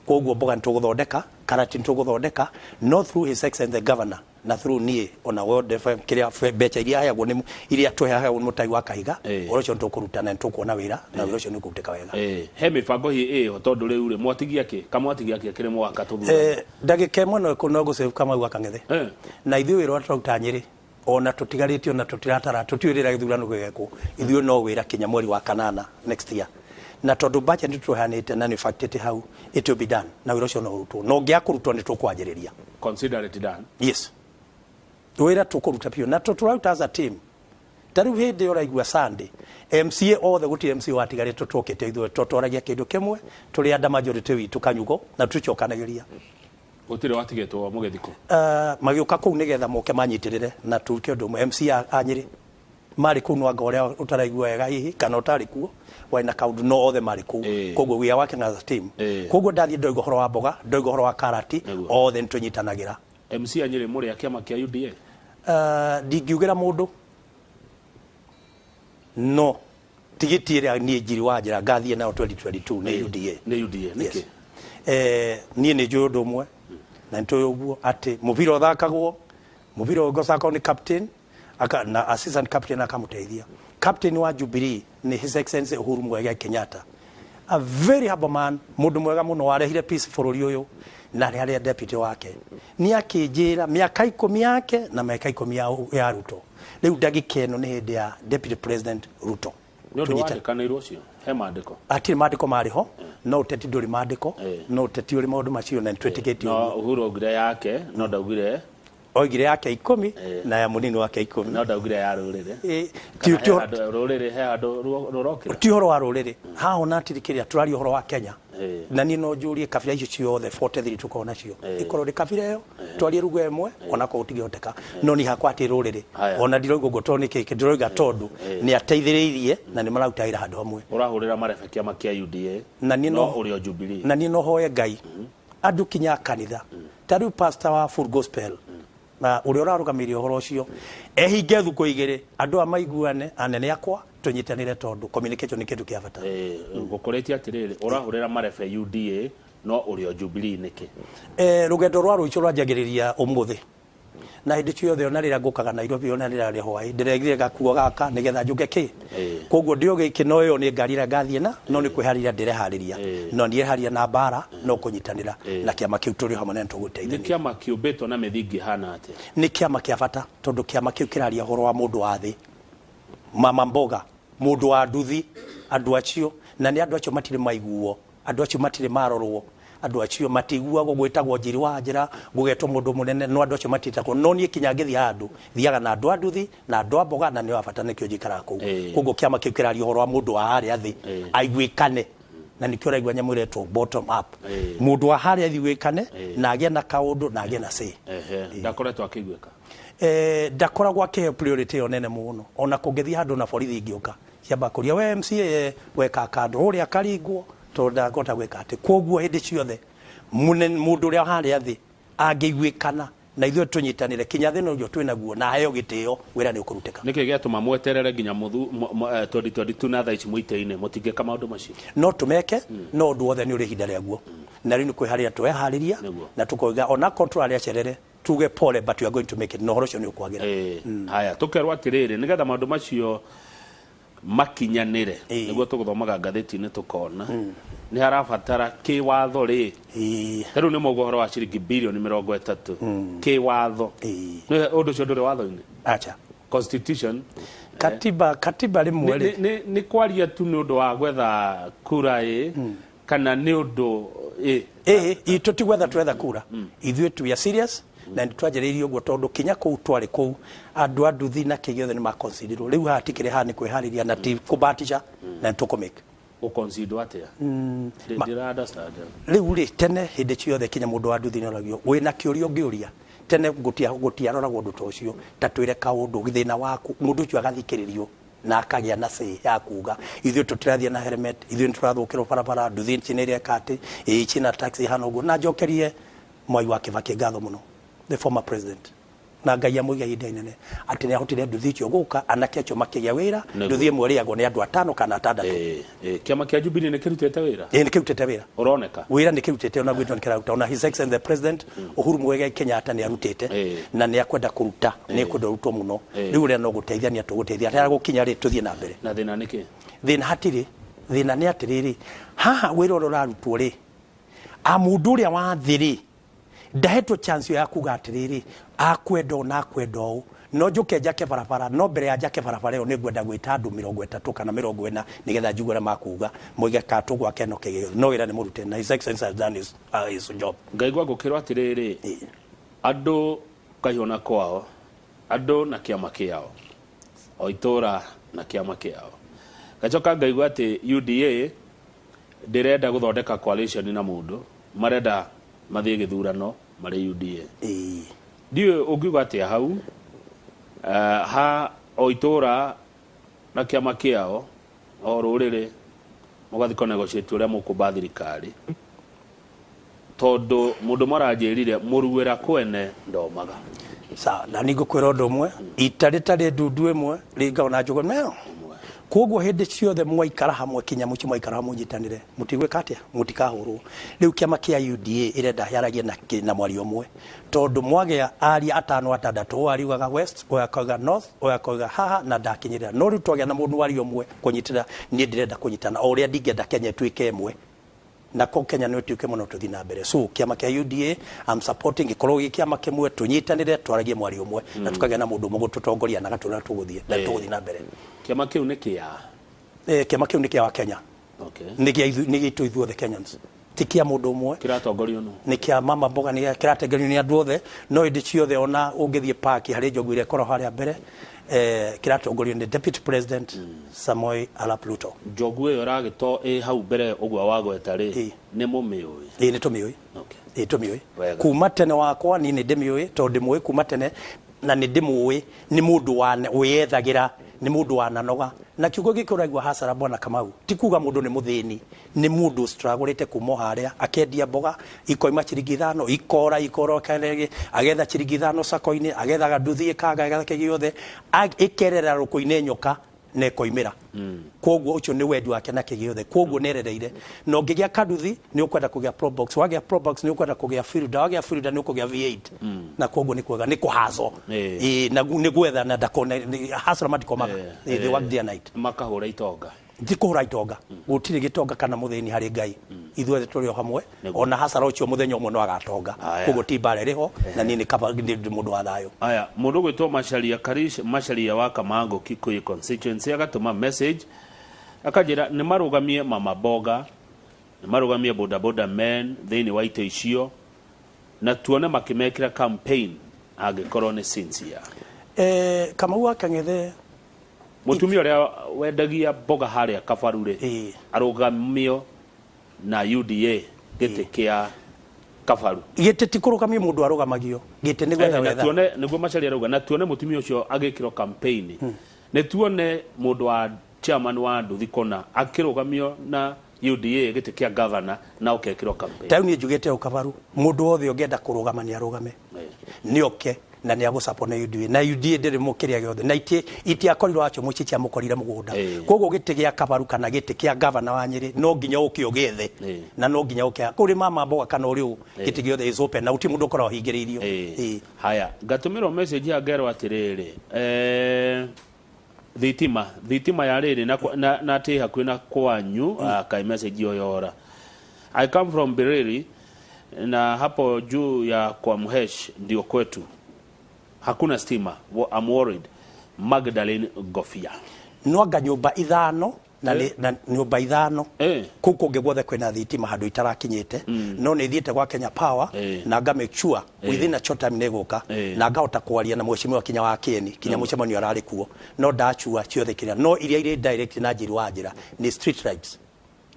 Koguo mboga nĩ tũgũthondeka, karati nĩ tũgũthondeka, no through His Excellency the Governor na through niĩ ona World FM, kĩrĩa mbeca iria heagwo nĩ iria tũheagwo nĩ Mũtai wa Kahiga, ũhoro ũcio nĩ tũkũruta na nĩ tũkuona wĩra, na wĩra ũcio nĩ ũkũrutĩka wega.
He mĩbango hihi ĩho, tondũ rĩu rĩ mwatigia kĩ kamwatigia kĩ kĩrĩ mwaka tũthurano?
Ndagĩka ĩmwe no gũcĩbu Kamau wa Kang'ethe, na ithuĩ wĩra ũrĩa tũraruta Nyĩrĩ, ona tũtigarĩtie, ona tũtiratara, tũtiũĩ rĩrĩa gĩthurano gĩgekwo, ithuĩ no wĩra kinya mweri wa kanana next year, na tondũ budget nĩ tũheanĩte na nĩ factĩte hau, it will be done, na wĩra ũcio no ũrutwo, na ũngĩaga kũrutwo nĩ tũkwanjĩrĩria.
Consider it done.
Yes, wĩra tũkũruta biũ na tũraruta as a team. Ta rĩu hĩndĩ ĩyo ũraigua Sunday MCA othe, gũtirĩ MCA watigarĩtwo, twokĩte ithuĩ tũtwaragia kĩndũ kĩmwe, tũrĩ anda majority witũ kanyugo na tũcokanagĩria.
Gũtirĩ watigĩtwo mũgĩthiko?
Magĩũka kũu nĩgetha moke manyitĩrĩre na tuke ũndũ ũmwe. MCA a Nyĩrĩ marĩ kũu, no anga ũrĩa ũtaraigua wega hihi kana ũtarĩ kuo warĩ na kaũndũ, no othe marĩ kũu. Koguo we are working as a team. Koguo ndathiĩ ndoiga ũhoro wa mboga, ndoiga ũhoro wa karati, othe nĩ tũnyitanagĩra.
MC a Nyĩrĩ mũrĩ a kĩama kĩa UDA?
Ndingiugĩra mũndũ. No tigiti ĩrĩa niĩ Njiri wa njĩra ngathiĩ nayo 2022 nĩ UDA.
Nĩ UDA nĩkĩ?
Yes. Niĩ nĩ njũĩ ũndũ ũmwe na nĩ tũĩ ũguo atĩ mũbira ũthakagwo, mũbira ũngĩ ũthakagwo nĩ captain aka, na assistant captain akamũteithia. Captain wa Jubilee nĩ His Excellency Uhuru Muigai Kenyatta, a very humble man, mũndũ mwega mũno warehire peace bũrũri ũyũ, na nĩ harĩa deputy wake nĩ akĩnjĩra mĩaka 10 yake na mĩaka 10 ya Ruto. Rĩu ndagĩka ĩno nĩ hĩndĩ ya Deputy President Ruto.
Nĩ ũndũ
Tũnyitane.
wandĩkanĩirwo ũcio he maandĩko?
Hatirĩ maandĩko marĩ ho, no ũteti ndũrĩ maandĩko, no ũteti ũrĩ maũndũ macio na nĩtwĩtĩkĩtie
No
ũguo.
Uhuru augire yake, no ndaugire
Oigire yake 10 na ya mũnini wake 10.
No ndaugire ya rũrĩrĩ.
Ti
Kana he handũ rũrĩrĩ, he handũ rũrokĩra.
Ti ũhoro wa rũrĩrĩ haha, ona atiri kĩrĩa tũraria ũhoro wa Kenya. Na niĩ no njũrie kabira icio ciothe 43 tũkorwo nacio, ikorwo rĩ kabira ĩyo twarie ruga ĩmwe, ona korwo gũtingĩhoteka, no niĩ hakwa atĩ rũrĩrĩ ona ndiroiga ũguo tondũ nĩ kĩkĩ ndĩroiga, tondũ nĩ ateithĩrĩirie na nĩ mararuta wĩra handũ hamwe.
Ũrahũrĩra marebe kĩama kĩa UDA
Na niĩ
no ũrĩ o Jubilee.
Na niĩ no hoe Ngai andũ kinya kanitha, ta rĩu pastor wa Full Gospel na ũrĩa ũrarũgamĩrĩire ũhoro ũcio ehinge thukũ 2, andũ aya maiguane, anene akwa tũnyitanĩre, tondũ communication nĩ kĩndũ kĩa bata.
Ngũkũrĩtie atĩrĩrĩ, ũrahũrĩra marebe UDA no ũrĩ o Jubilee nĩkĩ?
Rũgendo rwa rũicio rwanjagĩrĩria ũmũthĩ, na hĩndĩ ciothe ona rĩrĩa ngũkaga Nairobi, ona rĩrĩa rĩ hwaĩ, ndĩregire gakuo gaka nĩgetha njũke kĩ koguo ndĩo gĩkĩ, no ĩyo nĩ ngari ĩrĩa ngathiĩ na no nĩ kwĩharĩria ndĩreharĩria, no ndireharĩria na mbara, no kũnyitanĩra na kĩama kĩu tũrĩ hamwe na
Nĩ
nĩtũgũteithania.
Kĩama kĩũmbĩtwo na mĩthingi ĩhana atĩa?
Nĩ kĩama kĩa bata tondũ kĩama kĩu kĩraria ũhoro wa mũndũ wa thĩ, mama mboga, mũndũ wa nduthi, andũ acio, na nĩ andũ acio matirĩ maiguo, andũ acio matirĩ marorwo, andũ acio matiguagwo gwĩtagwo Njiri wa njĩra, gũgetwo mũndũ mũnene, no andũ acio matiĩtagwo. No niĩ kinya ngĩthiĩ handũ thiaga na andũ a nduthi na andũ a mboga, na nĩ wa bata, nĩkĩo njikaraga kũu. Koguo kĩama kĩu kĩraria ũhoro wa mũndũ wa harĩa thĩ aiguĩkane, na nĩkĩo ũraigua nyamũ ĩretwo bottom up, mũndũ wa harĩa thĩ aiguĩkane na agĩe na kaũndũ na agĩe na say.
Ehe, ndakoretwo akĩiguĩka.
Ndakoragwo akĩheo priority ĩyo nene mũno, ona kũngĩthiĩ handũ na borithi ingĩũka ciamba kũria we MCA weka kando ũrĩa akaringwo tondũ ndangĩhota gwĩka atĩ. Koguo hĩndĩ ciothe mũndũ ũrĩa harĩa thĩ angĩiguĩkana na ithuĩ tũnyitanĩre kinya thĩna ũcio twĩnaguo na aheo gĩtĩo, wĩra nĩ ũkũrutĩka.
Nĩkĩ gĩatũma mweterere nginya 2022 na thaa ici mũitĩ-inĩ mũtingĩka maũndũ macio?
No tũmeke, no ũndũ wothe nĩ ũrĩ ihinda rĩaguo, na rĩu nĩ kwĩharĩria tweharĩria. Na tũkoiga ona korwo tũrarĩa cerere, tuge pole, but we are going to make it, na ũhoro ũcio nĩ ũkwagĩra.
Haya, tũkerwo atĩrĩrĩ, nĩgetha maũndũ macio makinyanĩre, nĩguo tũgũthomaga ngathĩti-inĩ tũkona nĩ harabatara kĩwatho rĩ, ta rĩu nĩ mauga ũhoro wa ciringi birioni 30 kĩwatho. Nĩ ũndũ ũcio ndũrĩ watho-inĩ?
Acha.
Constitution.
Katiba rĩmwe rĩ
Nĩ kwaria tu nĩ ũndũ wa gwetha kura ĩ, kana nĩ ũndũ ĩ?
Ĩĩ, itũ ti gwetha twetha kura, ithuĩ we are serious na nĩ twanjĩrĩirie ũguo tondũ kinya kũu twarĩ kũu andũ a nduthi na kĩ gĩothe nĩ maconsiderwo. Rĩu haha tikĩrĩ haha nĩ kwĩharĩria na ti kũbahatisha na nĩ tũkũmake.
Gũconsider atĩa? Ndĩra understand.
Rĩu rĩ, tene hĩndĩ ciothe kinya mũndũ wa nduthi nĩ oragio wĩna kĩũria ũngĩũria. Tene gũtiaroragwo ũndũ ta ũcio, ta twĩre kaũndũ thĩna waku, mũndũ ũcio agathikĩrĩrio na akagĩa na say ya kuga ithuĩ tũtirathiĩ na helmet, ithuĩ nĩ tũrathũkĩrwo barabara, nduthi ici nĩ ireka atĩ ĩĩ cina taxi hana ũguo. Na njokerie Mwai wa Kibaki ngatho mũno, the former president, na Ngai amũige ihinda inene atĩ nĩ ahotire nduthi icio gũka, anake acio makĩgĩa wĩra. Nduthi ĩmwe ĩrĩagwo nĩ andũ atano kana atandatũ.
Kĩama kĩa Jubilee nĩ kĩrutĩte wĩra?
Ĩĩ, nĩ kĩrutĩte wĩra.
Ũroneka.
Wĩra nĩ kĩrutĩte, ona gwitũ nĩ kĩraruta, ona His Excellency the President Uhuru Muigai Kenyatta nĩ arutĩte na nĩ akwenda kũruta, nĩ ekwenda ũrutwo mũno. Rĩu ũrĩa no gũteithania tũgũteithia harĩa gũkinya rĩ, tũthiĩ na mbere.
Na thĩna nĩ kĩ?
Thĩna hatirĩ thĩna, nĩ atĩrĩrĩ, haha wĩra ũrĩa ũrarutwo rĩ, a mũndũ ũrĩa wa thĩ rĩ, ndahetwo chance ĩyo ya kuga atĩrĩrĩ, akwenda ũũ na akwenda ũũ, no njũke njake barabara, no mbere ya njake barabara ĩyo nĩ ngwenda gwĩta andũ 30 kana 40 nĩgetha njigue ũrĩa makuga, moige kana tũgwake no kĩgĩo. No wĩra nĩ mũrute na His Excellency has done his job.
Ngaigua ngũkĩrwo atĩrĩrĩ, andũ kahiũ na kwao, andũ na kĩama kĩao, o itũra na kĩama kĩao. Ngacoka ngaigua atĩ UDA ndĩrenda gũthondeka coalition na mũndũ, marenda mathiĩ gĩthurano marĩ UDA. Ndiũĩ ũngiuga atĩa hau, ha o itũra na kĩama kĩao, o rũrĩrĩ mũgathiĩ kũ negotiate ũrĩa mũkũmba thirikari, tondũ mũndũ maranjĩrire mũruĩra kwene ndomaga.
Sawa, na nĩ ngũkwĩra ũndũ ũmwe, ita rĩtarĩ ndundu ĩmwe ringagwo na njũgũma ĩyo. Koguo hĩndĩ ciothe mwaikara hamwe kinya mũciĩ, mwaikara hamwe mũnyitanĩre, mũtigwĩka atĩa, mũtikahũrwo. Rĩu kĩama kĩa UDA ĩrenda yaragie na mwario ũmwe, tondũ mwagĩa aria atano atandatũ, ũyũ ariugaga west, ũyũ akauga north, ũyũ akauga haha na ndakinyĩrĩra. No rĩu twagĩa na mũndũ wario ũmwe kũnyitĩrĩra, niĩ ndĩrenda kũnyitana o ũrĩa ndingĩenda Kenya ĩtuĩke ĩmwe, na ko Kenya no ĩtuĩke mũno tũthiĩ na mbere. So kĩama kĩa UDA I'm supporting gĩkorwo gĩ kĩama kĩmwe, tũnyitanĩre, twaragie mwario ũmwe na tũkagĩa na mũndũ ũmwe gũtũtongoria na agatwĩra tũgũthiĩ na tũgũthiĩ na mbere.
Kĩama kĩu nĩ kĩa
Kĩama kĩu nĩ kĩa wa Kenya. Nĩ kĩa nĩ gitũ ithuothe Kenyans, ti kĩa mũndũ ũmwe.
Kĩratongorio nũ?
Nĩ kĩa mama mboga, nĩ kĩratongorio nĩ andũ othe, no hĩndĩ ciothe ona ũngĩthiĩ park harĩ njogu ĩrĩa ĩkoragwo harĩa mbere, kĩratongorio nĩ Deputy President Samoei Arap Ruto.
Njogu ĩyo ĩragĩto ĩ hau mbere ũguo wagweta rĩ, nĩ mũmĩũĩ?
Ĩĩ, nĩ tũmĩũĩ. Ĩĩ, tũmĩũĩ. Kuma tene wakwa niĩ nĩ ndĩmĩũĩ, tondũ ndĩmũĩ kuma tene na nĩ ndĩmũĩ nĩ mũndũ wĩyethagĩra, nĩ mũndũ wananoga. Na kiugo gĩkĩ ũraigua hasara, bwana Kamau, ti kuga mũndũ nĩ mũthĩni, nĩ mũndũ strugglĩte kuma o harĩa akendia mboga ikoima ciringi 5, ikora ikora, agetha ciringi 5 sako-inĩ, agethaga nduthi ĩkaga, agetha kĩ gĩothe ĩkerera rũkũ-inĩ nyoka na ĩkoimĩra. Koguo ũcio nĩ wendi wake na kĩgĩothe, koguo nĩ erereire. Na ũngĩgĩa kanduthi nĩ ũkwenda kũgĩa Probox, wagĩa Probox nĩ ũkwenda kũgĩa Fielder, wagĩa Fielder nĩ ũkũgĩa V8. Na koguo nĩ kwega nĩ kũhaco. Ĩĩ, na nĩ gwetha na ndakona hasara matikomaga. Ĩĩ, they work day and night.
Makahũra itonga.
Ti kũhũra itonga, gũtirĩ gĩtonga kana mũthĩni harĩ Ngai, ithuothe tũrĩ o hamwe. Ona hasara ũcio mũthenya ũmwe no agatonga. Koguo ti mbara ĩrĩ ho, na niĩ nĩ kaba ndĩ mũndũ wa thayũ.
Aya, mũndũ ũgwĩtwo Macharia Karish Macharia wa Kamango Kikuyu constituency agatũma message akanjĩra nĩ marũgamie mama mboga, nĩ marũgamie boda boda men thĩinĩ wa itĩ icio, na tuone makĩmekĩra campaign angĩkorwo nĩ sincere.
Kamau wa Kang'ethe.
Mũtumia ũrĩa wendagia mboga harĩa Kabaru rĩ, arũgamio na UDA gĩtĩ kĩa Kabaru.
Gĩtĩ ti kũrũgamio mũndũ arũgamagio, gĩtĩ nĩ gwetha
Na
wetha.
Tuone nĩguo Macharia arauga, na tuone mũtumia ũcio agĩkĩrwo campaign, nĩ tuone mũndũ wa chairman wa nduthi kũna akĩrũgamio na UDA gĩtĩ kĩa governor na ũkekĩrwo campaign.
Ta rĩu niĩ njugĩte ũũ, Kabaru, mũndũ wothe ũngĩenda kũrũgama nĩ arũgame, nĩ oke na nĩ agũsupport na UDA, na UDA ndĩrĩ mũkĩrĩa gĩothe na itiakorirwo acio mũciĩ ciamũkorire mũgũnda. Koguo gĩtĩ gĩa Kabaru kana gĩtĩ kĩa gavana wa Nyĩrĩ no nginya ũke ũgĩethe, na no nginya ũke kũrĩ mama mboga kana ũrĩ ũ, gĩtĩ gĩothe is open na gũtirĩ mũndũ ũkoragwo ahingĩrĩirio.
Haya, ngatũmĩrwo message ya ngerwo atĩrĩrĩ, thitima ya rĩrĩ na atĩ hakuhĩ na kwanyu. Kai message ĩyo yora. I come from Biriri na hapo juu ya kwa Mhesh ndio kwetu, hakuna stima. I'm worried. Magdalene Gofia.
Nwanga nyũmba 5 na na nyũmba 5 kũu kũngĩ guothe kwĩna thitima handũ itarakinyĩte, no nĩ thiĩte gwa Kenya Power na nga make sure within a short time nĩ ĩgũka, na ngahota kwaria na mheshimiwa kinya wa Kieni, kinya mũcemanio ararĩ kuo, no ndachua ciothe kĩrĩa, no iria irĩ direct na njĩru wa njĩra nĩ street lights,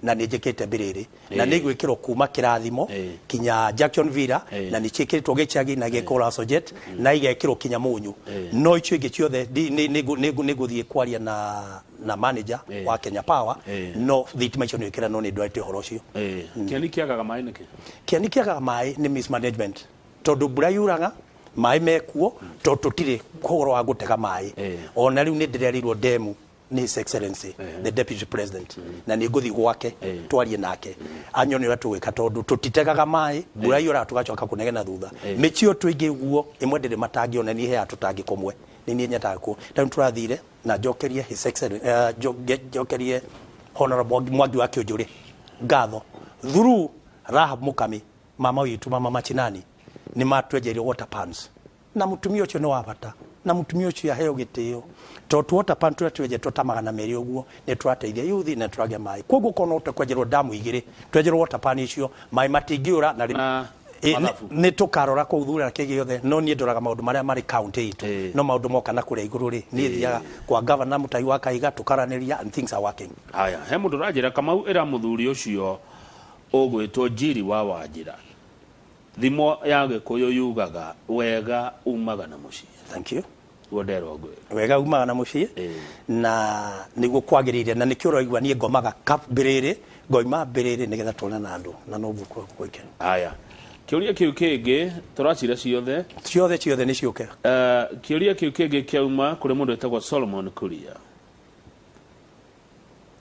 na nĩ njĩkĩte mbĩrĩrĩ na nĩ igwĩkĩrwo kuma Kĩrathimo kinya Jackson Villa, na nĩ ciĩkĩrĩtwo gĩcagi na igekĩrwo Lasojet na igekĩrwo kinya Mũnyũ. No icio ingĩ ciothe nĩ ngũthiĩ kwaria na manager wa Kenya Power. No thitima icio nĩ ĩkĩra, no nĩ ndwarĩte ũhoro ũcio.
Kĩani kĩagaga maĩ nĩkĩ?
Kĩani kĩagaga maĩ nĩ mismanagement, tondũ mbura yuraga maĩ mekuo, tondũ tũtirĩ ũhoro wa gũtega maĩ. Ona rĩu nĩ ndĩrerirwo demu nĩ His Excellency the Deputy President, na nĩ ngũthiĩ gwake twarie nake anyone ũrĩa tũgwĩka, tondũ tũtitegaga maĩ, mbura yuraga tũgacoka kũnegena thutha. Mĩciĩ tũingĩ ũguo ĩmwe ndĩrĩ matangi, ona niĩ heaga tũtangi kũmwe, nĩ niĩ nyendaga kuo. Rĩu tũrathire na njokerie His Excellency, njokerie Honorable Mwangi wa Kĩũnjũrĩ ngatho through Rahab Mukami, mama witũ, mama Machinani, nĩ matwenjeire water pans, na mũtumia ũcio nĩ wa bata, na mũtumia ũcio aheo gĩtĩo, tondũ water pan tũrĩa twenjetwo ta 200 ũguo nĩ tũrateithia yuthi na tũragĩa maĩ. Koguo korwo no tũkwenjerwo damu 2, twenjerwo water pan icio, maĩ matingĩũra na
Na mathabu.
Nĩ tũkarora kũu thura kĩ gĩothe, no niĩ ndoraga maũndũ marĩa marĩ county itũ. No maũndũ moka na kũrĩa igũrũ rĩ, niĩ thiaga kwa governor Mũtahi wa Kahiga tũkaranĩria and things are working.
Haya, he mũndũ ũranjĩra, Kamau, ĩra mũthuri ũcio ũgwĩtwo Njiri wa Wanjĩra, thimo ya Gĩkũyũ yugaga wega umaga na mũciĩ.
Thank you.
Guo nderwo ngwĩre.
Wega umaga na mũciĩ, na nĩguo kwagĩrĩire, na nĩkĩo ũraigua niĩ ngomaga mbĩrĩrĩ, ngoima mbĩrĩrĩ nĩgetha tuone na andũ, na noguo gwĩke.
Haya, kĩũria kĩu kĩngĩ tũracira ciothe.
Ciothe ciothe nĩ ciũke.
Kĩũria kĩu kĩngĩ kĩauma kũrĩ mũndũ wĩtagwo Solomon Kuria.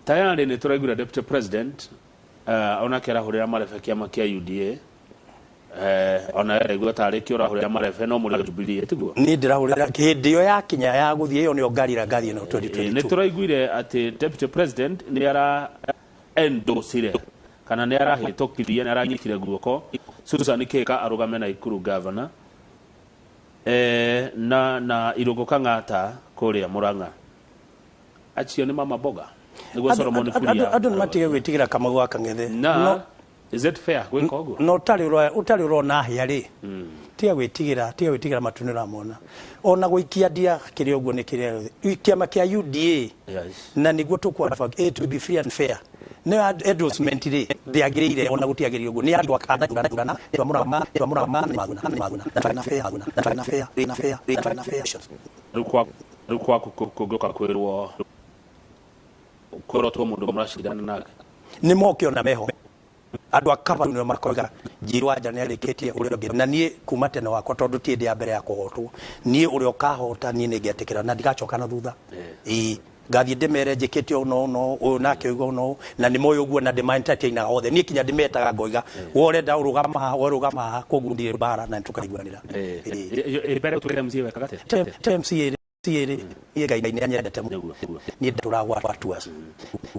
Tayarĩ nĩ tũraiguire deputy president onake arahũrĩra marebe kĩama kĩa UDA, ona araigua tarĩ kĩo ũrahũrĩra marebe, no mũrĩ Jubilee, tiguo?
Niĩ ndĩrahũrĩra hĩndĩ ĩyo yakinya ya gũthiĩ, ĩyo nĩyo ngarira ngathiĩ nayo
Nĩ
2022.
Tũraiguire atĩ deputy president nĩ ara endorsire kana nĩ arahĩtũkirie, nĩ aranyitire guoko Susan Kĩka arũgame Naikuru governor, na Irũngũ Kang'ata kũrĩa Murang'a. Acio nĩ mama mboga nĩguo Solomon Kuria.
Andũ nĩ matige gwĩtigĩra Kamau wa Kang'ethe.
Na is it fair gwĩka ũguo?
No ũtarĩ ũrona hĩa rĩ, tiga gwĩtigĩra, tiga gwĩtigĩra, matu nĩ ũramona ona gũikia ndia kĩrĩ ũguo nĩ kĩrĩa kĩama kĩa UDA na nĩguo tũkwa it to be free and fair, nĩ endorsement rĩ, ndĩagĩrĩire ona gũtiagĩrĩire ũguo nĩ andũ akana twa Mũrang'a Maguna Maguna na fair na fair na fair na fair.
Rĩu kwaku kũngĩũka kwĩrwo kwĩrwo mũndũ mũracindana nake?
Nĩ moke ona meho andũ a Kabaru nĩo makoiga Njirũ anja nĩ arĩkĩtie ũrĩa ũngĩ. Na niĩ kuma tene wakwa, tondũ ti hĩndĩ ya mbere ya kũhotwo, niĩ ũrĩa ũkahota niĩ nĩ ngetĩkĩra na ndigacoka na thutha. Ĩĩ, ngathiĩ ndĩmere njĩkĩte ũũ na ũũ na ũũ, ũyũ nake oiga ũũ na ũũ, na nĩ moĩ ũguo na ndĩma-entertainaga othe. Niĩ kinya ndĩmetaga ngoiga, we ũrenda ũrũgama haha, we ũrũgama haha, koguo ndirĩ mbara na nĩtũkaiguanĩra. Ĩĩ.
Mbere ũtuĩkĩte MCA wekaga atĩa?
Te MCA rĩ, niĩ Ngai nĩ anyendete mũno. Niĩ ndatũraga gwa tours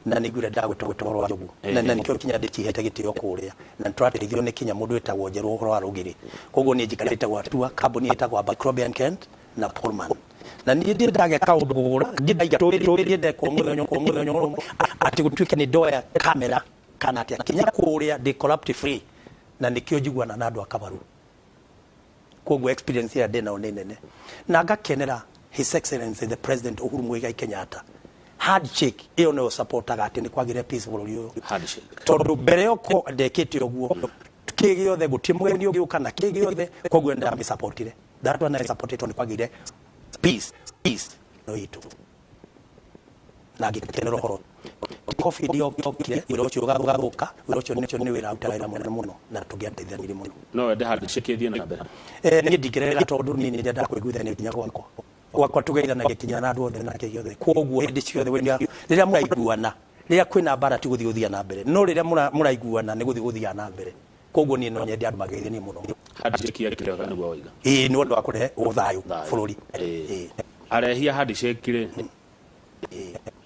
na nĩ nguire ndagwĩtwo gwĩtwo ũhoro wa njogu na nĩkĩo kinya ndĩkihete gĩtĩo kũrĩa na nĩtũrateithio nĩ kinya mũndũ wĩtagwo Njerũ ũhoro wa rũgĩrĩ. Koguo niĩ njikarĩte gwa tour, kambuni ĩtagwo Abercrombie and Kent na Pullman, na niĩ ndirĩ ndagĩa kaũndũ kũgũra, ndirĩ ndaiga tũrĩ ndekwo mũthenya ũmwe atĩ gũtuĩke nĩ ndoya kamera kana atĩa. Kinya kũrĩa ndĩ corrupt free na nĩkĩo njiguana na andũ a Kabaru. Koguo experience ĩrĩa ndĩ nayo nĩ nene na ngakenera His Excellency the President Uhuru Muigai Kenyatta. Handshake ĩyo nĩyo supportaga atĩ nĩ kwagĩre peace bũrũri ũyũ.
Handshake.
Tondũ mbere ĩyo ko ndekĩte ũguo kĩ gĩothe, gũtirĩ mũgeni ũgĩũka na kĩ gĩothe, koguo ndamĩsupportire. That one I supported tondũ nĩ kwagĩire peace, peace no itũ na ngĩkenera ũhoro. Covid yokire, wĩra ũcio ũgathũka. Wĩra ũcio nĩ wĩra arutaga wĩra mũnene mũno na tũngĩateithanirie mũno.
No wende handshake ĩthiĩ na mbere?
Niĩ ndingĩrega tondũ niĩ nĩ nyendaga kũiguithania nginya gwakwa tũgeithanagia kinya na andũ othe na kĩ gĩothe. Koguo hĩndĩ ciothe rĩrĩa mũraiguana, rĩrĩa kwĩna mbara ti gũthiĩ gũthiaga na mbere, no rĩrĩa mũraiguana nĩ gũthiĩ gũthiaga na mbere. Koguo niĩ no nyende andũ mageithanie mũno.
Handshake yakĩrega nĩguo waiga?
Ĩĩ, nĩ ũndũ wa kũrehe ũthayũ
Thayũ.
bũrũri. Ĩĩ.
Arehia handshake rĩ,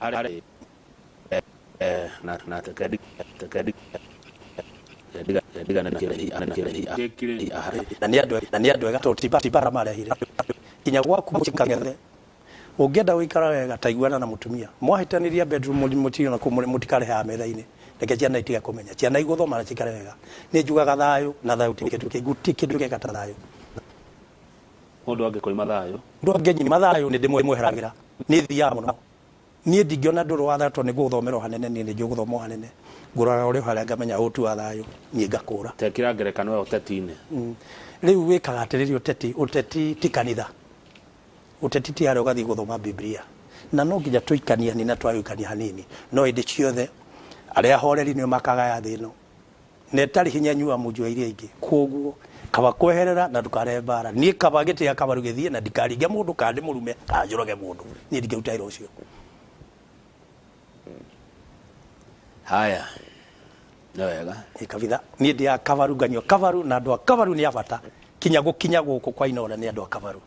are na tekendi tekendi kendiga kendiga na kĩrehia na kĩrehia rĩ.
Na nĩ andũ ega tondũ ti mbara marehire kinya gwaku mũciĩ. Kang'ethe, ũngĩenda gũikara wega, ta iguana na mũtumia. Mwahĩtanĩria bedroom, mũtirĩ kũu, mũtikarehaga metha-inĩ. Reke ciana itige kũmenya, ciana igũthoma na cikare wega. Nĩ njugaga thayũ na thayũ ti kĩndũ kĩngĩ, gũtirĩ kĩndũ kĩega ta thayũ.
Mũndũ angĩkoima thayũ?
Mũndũ angĩnyima thayũ nĩ ndĩmweheragĩra, nĩ thiaga mũno. Niĩ ndingĩona ndũrũ wa thayũ tondũ nĩ ngũgũthomera o hanene. Niĩ nĩ njũĩ gũthoma o hanene, ngũroraga ũrĩa harĩa ngamenya ũũ ti wa thayũ, niĩ ngakũra.
Tekĩra ngerekano ya ũteti-inĩ.
Rĩu wĩkaga atĩrĩrĩ, ũteti ti kanitha, ũteti ti harĩa ũgathiĩ gũthoma Biblia, na no nginya tũikanie hanini na twagĩikania hanini, no hĩndĩ ciothe arĩa ahoreri nĩo makagaya thĩ ĩno na ĩtarĩ hinya nyua mũnjua iria ingĩ. Koguo kaba kweherera na ndũkarehe mbara. Niĩ kaba gĩtĩ gĩa Kabaru gĩthiĩ na ndikaringe mũndũ kana ndĩmũrume kana njũrage mũndũ, niĩ ndingĩruta wĩra ũcio.
Haya, nĩ wega.
Ĩ kabitha, niĩ ndĩ ya Kabaru, nganyua Kabaru na andũ a Kabaru nĩ a bata. Kinya gũkinya gũkũ kwa Inooro nĩ andũ a Kabaru.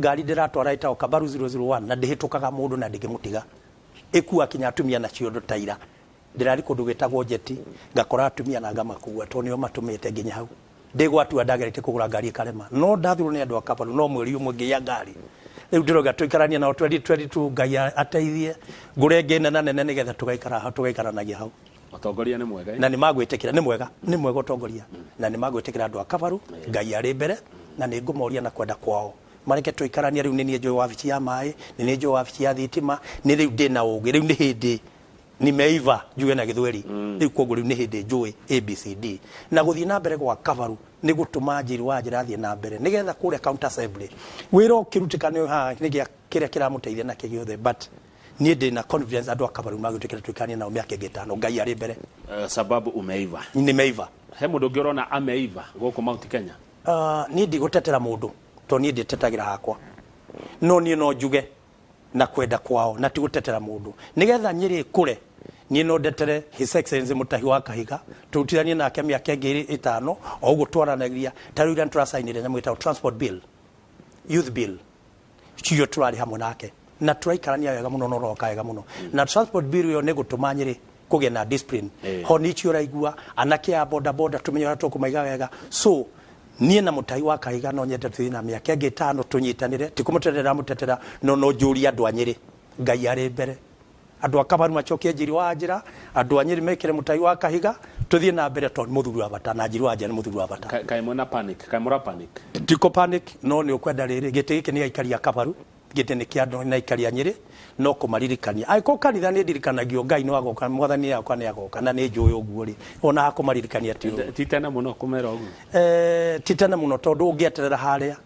Ngari ndĩratwara ĩtagwo Kabaru 001 na ndĩhĩtũkaga mũndũ na ndĩngĩmũtiga, ĩkua kinya atumia na ciondo. Ta ira ndĩrari kũndũ gwĩtagwo Njeti, ngakora atumia na ngamakua tondũ nĩo matũmĩte nginya hau. Ndĩgwatua ndageretie kũgũra ngari ĩkarema, no ndathurwo nĩ andũ a Kabaru no mweri ũmwe ngĩgĩa ngari. Rĩu ndĩroiga tũikaranie nao 2022, Ngai ateithie ngũre ĩngĩ nena nene nĩgetha tũgaikara hau, tũgaikaranagia hau.
Ũtongoria nĩ mwega, eh?
Na nĩ magwĩtĩkĩra, nĩ mwega, nĩ mwega ũtongoria na nĩ magwĩtĩkĩra andũ a Kabaru. Ngai arĩ mbere na nĩ ngũmoria na kwenda kwao mareke tũikaranie. Rĩu nĩ niĩ njũĩ wabici ya maĩ, nĩ niĩ njũĩ wabici ya thitima, nĩ rĩu ndĩna ũgĩ, rĩu nĩ hĩndĩ nimeiva, njuge na gĩthweri. Rĩu koguo rĩu nĩ hĩndĩ njũĩ ABCD na gũthiĩ na mbere gwa Kabaru nĩ gũtũma Njĩru wa njĩra athiĩ na mbere nĩgetha kũrĩa county assembly wĩra ũkĩrutĩka nĩ haha nĩ gĩa kĩrĩa kĩramũteithia na kĩgĩothe, but niĩ ndĩna confidence andũ a Kabaru magĩtwĩkĩra tũikaranie nao mĩaka ĩngĩ 5, Ngai arĩ mbere.
Sababu umeiva.
Nimeiva.
He mũndũ ũngĩ ũrona ameiva gũkũ Mount Kenya?
Niĩ ndigũtetera mũndũ tondũ niĩ ndĩtetagĩra hakwa, no niĩ no njuge na kwenda kwao na ti gũtetera mũndũ nĩgetha Nyĩrĩ ĩkũre. Niĩ no ndetere His Excellency Mutahi wa Kahiga, tũrutithanie nake mĩaka ĩngĩ 5 o ũguo twaranagĩria. Ta rĩu ira nĩtũracainire nyamũ ĩtagwo transport bill, youth bill, cio tũrarĩ hamwe nake na tũraikarania wega mũno na ũroka wega mũno. Na transport bill ĩyo nĩ gũtũma Nyĩrĩ kũgĩe na discipline. Honi icio ũraigua anake a boda boda tũmenye ũrĩa tũkũmaiga wega. So niĩ na Mutahi wa Kahiga no nyende tũthiĩ na mĩaka ĩngĩ 5 tũnyitanĩre, ti kũmũtetera mũtetera, no no njũrie andũ a Nyĩrĩ, Ngai arĩ mbere, andũ a Kabaru macokie Njiri wa Njĩra, andũ a Nyĩrĩ mekĩre Mutahi wa Kahiga, tũthiĩ na mbere tondũ nĩ mũthuri wa bata na Njiri wa Njĩra nĩ mũthuri wa bata.
Kaĩ mwĩna panic? Kaĩ mũra panic?
Tiko panic, no nĩ ũkwenda rĩrĩ, gĩtĩ gĩkĩ nĩ aikari a Kabaru, gĩtĩ nĩ kĩa andũ na aikari a Nyĩrĩ, no kũmaririkania. Angĩkorwo kanitha nĩ ndirikanagio Ngai nĩ agoka, mwathani nĩ agoka, nĩ agoka, na nĩ njũĩ ũguo rĩ, ona kũmaririkania ti ũru.
Ti tene mũno kũmera ũguo?
Ti tene mũno tondũ ũngĩeterera harĩa,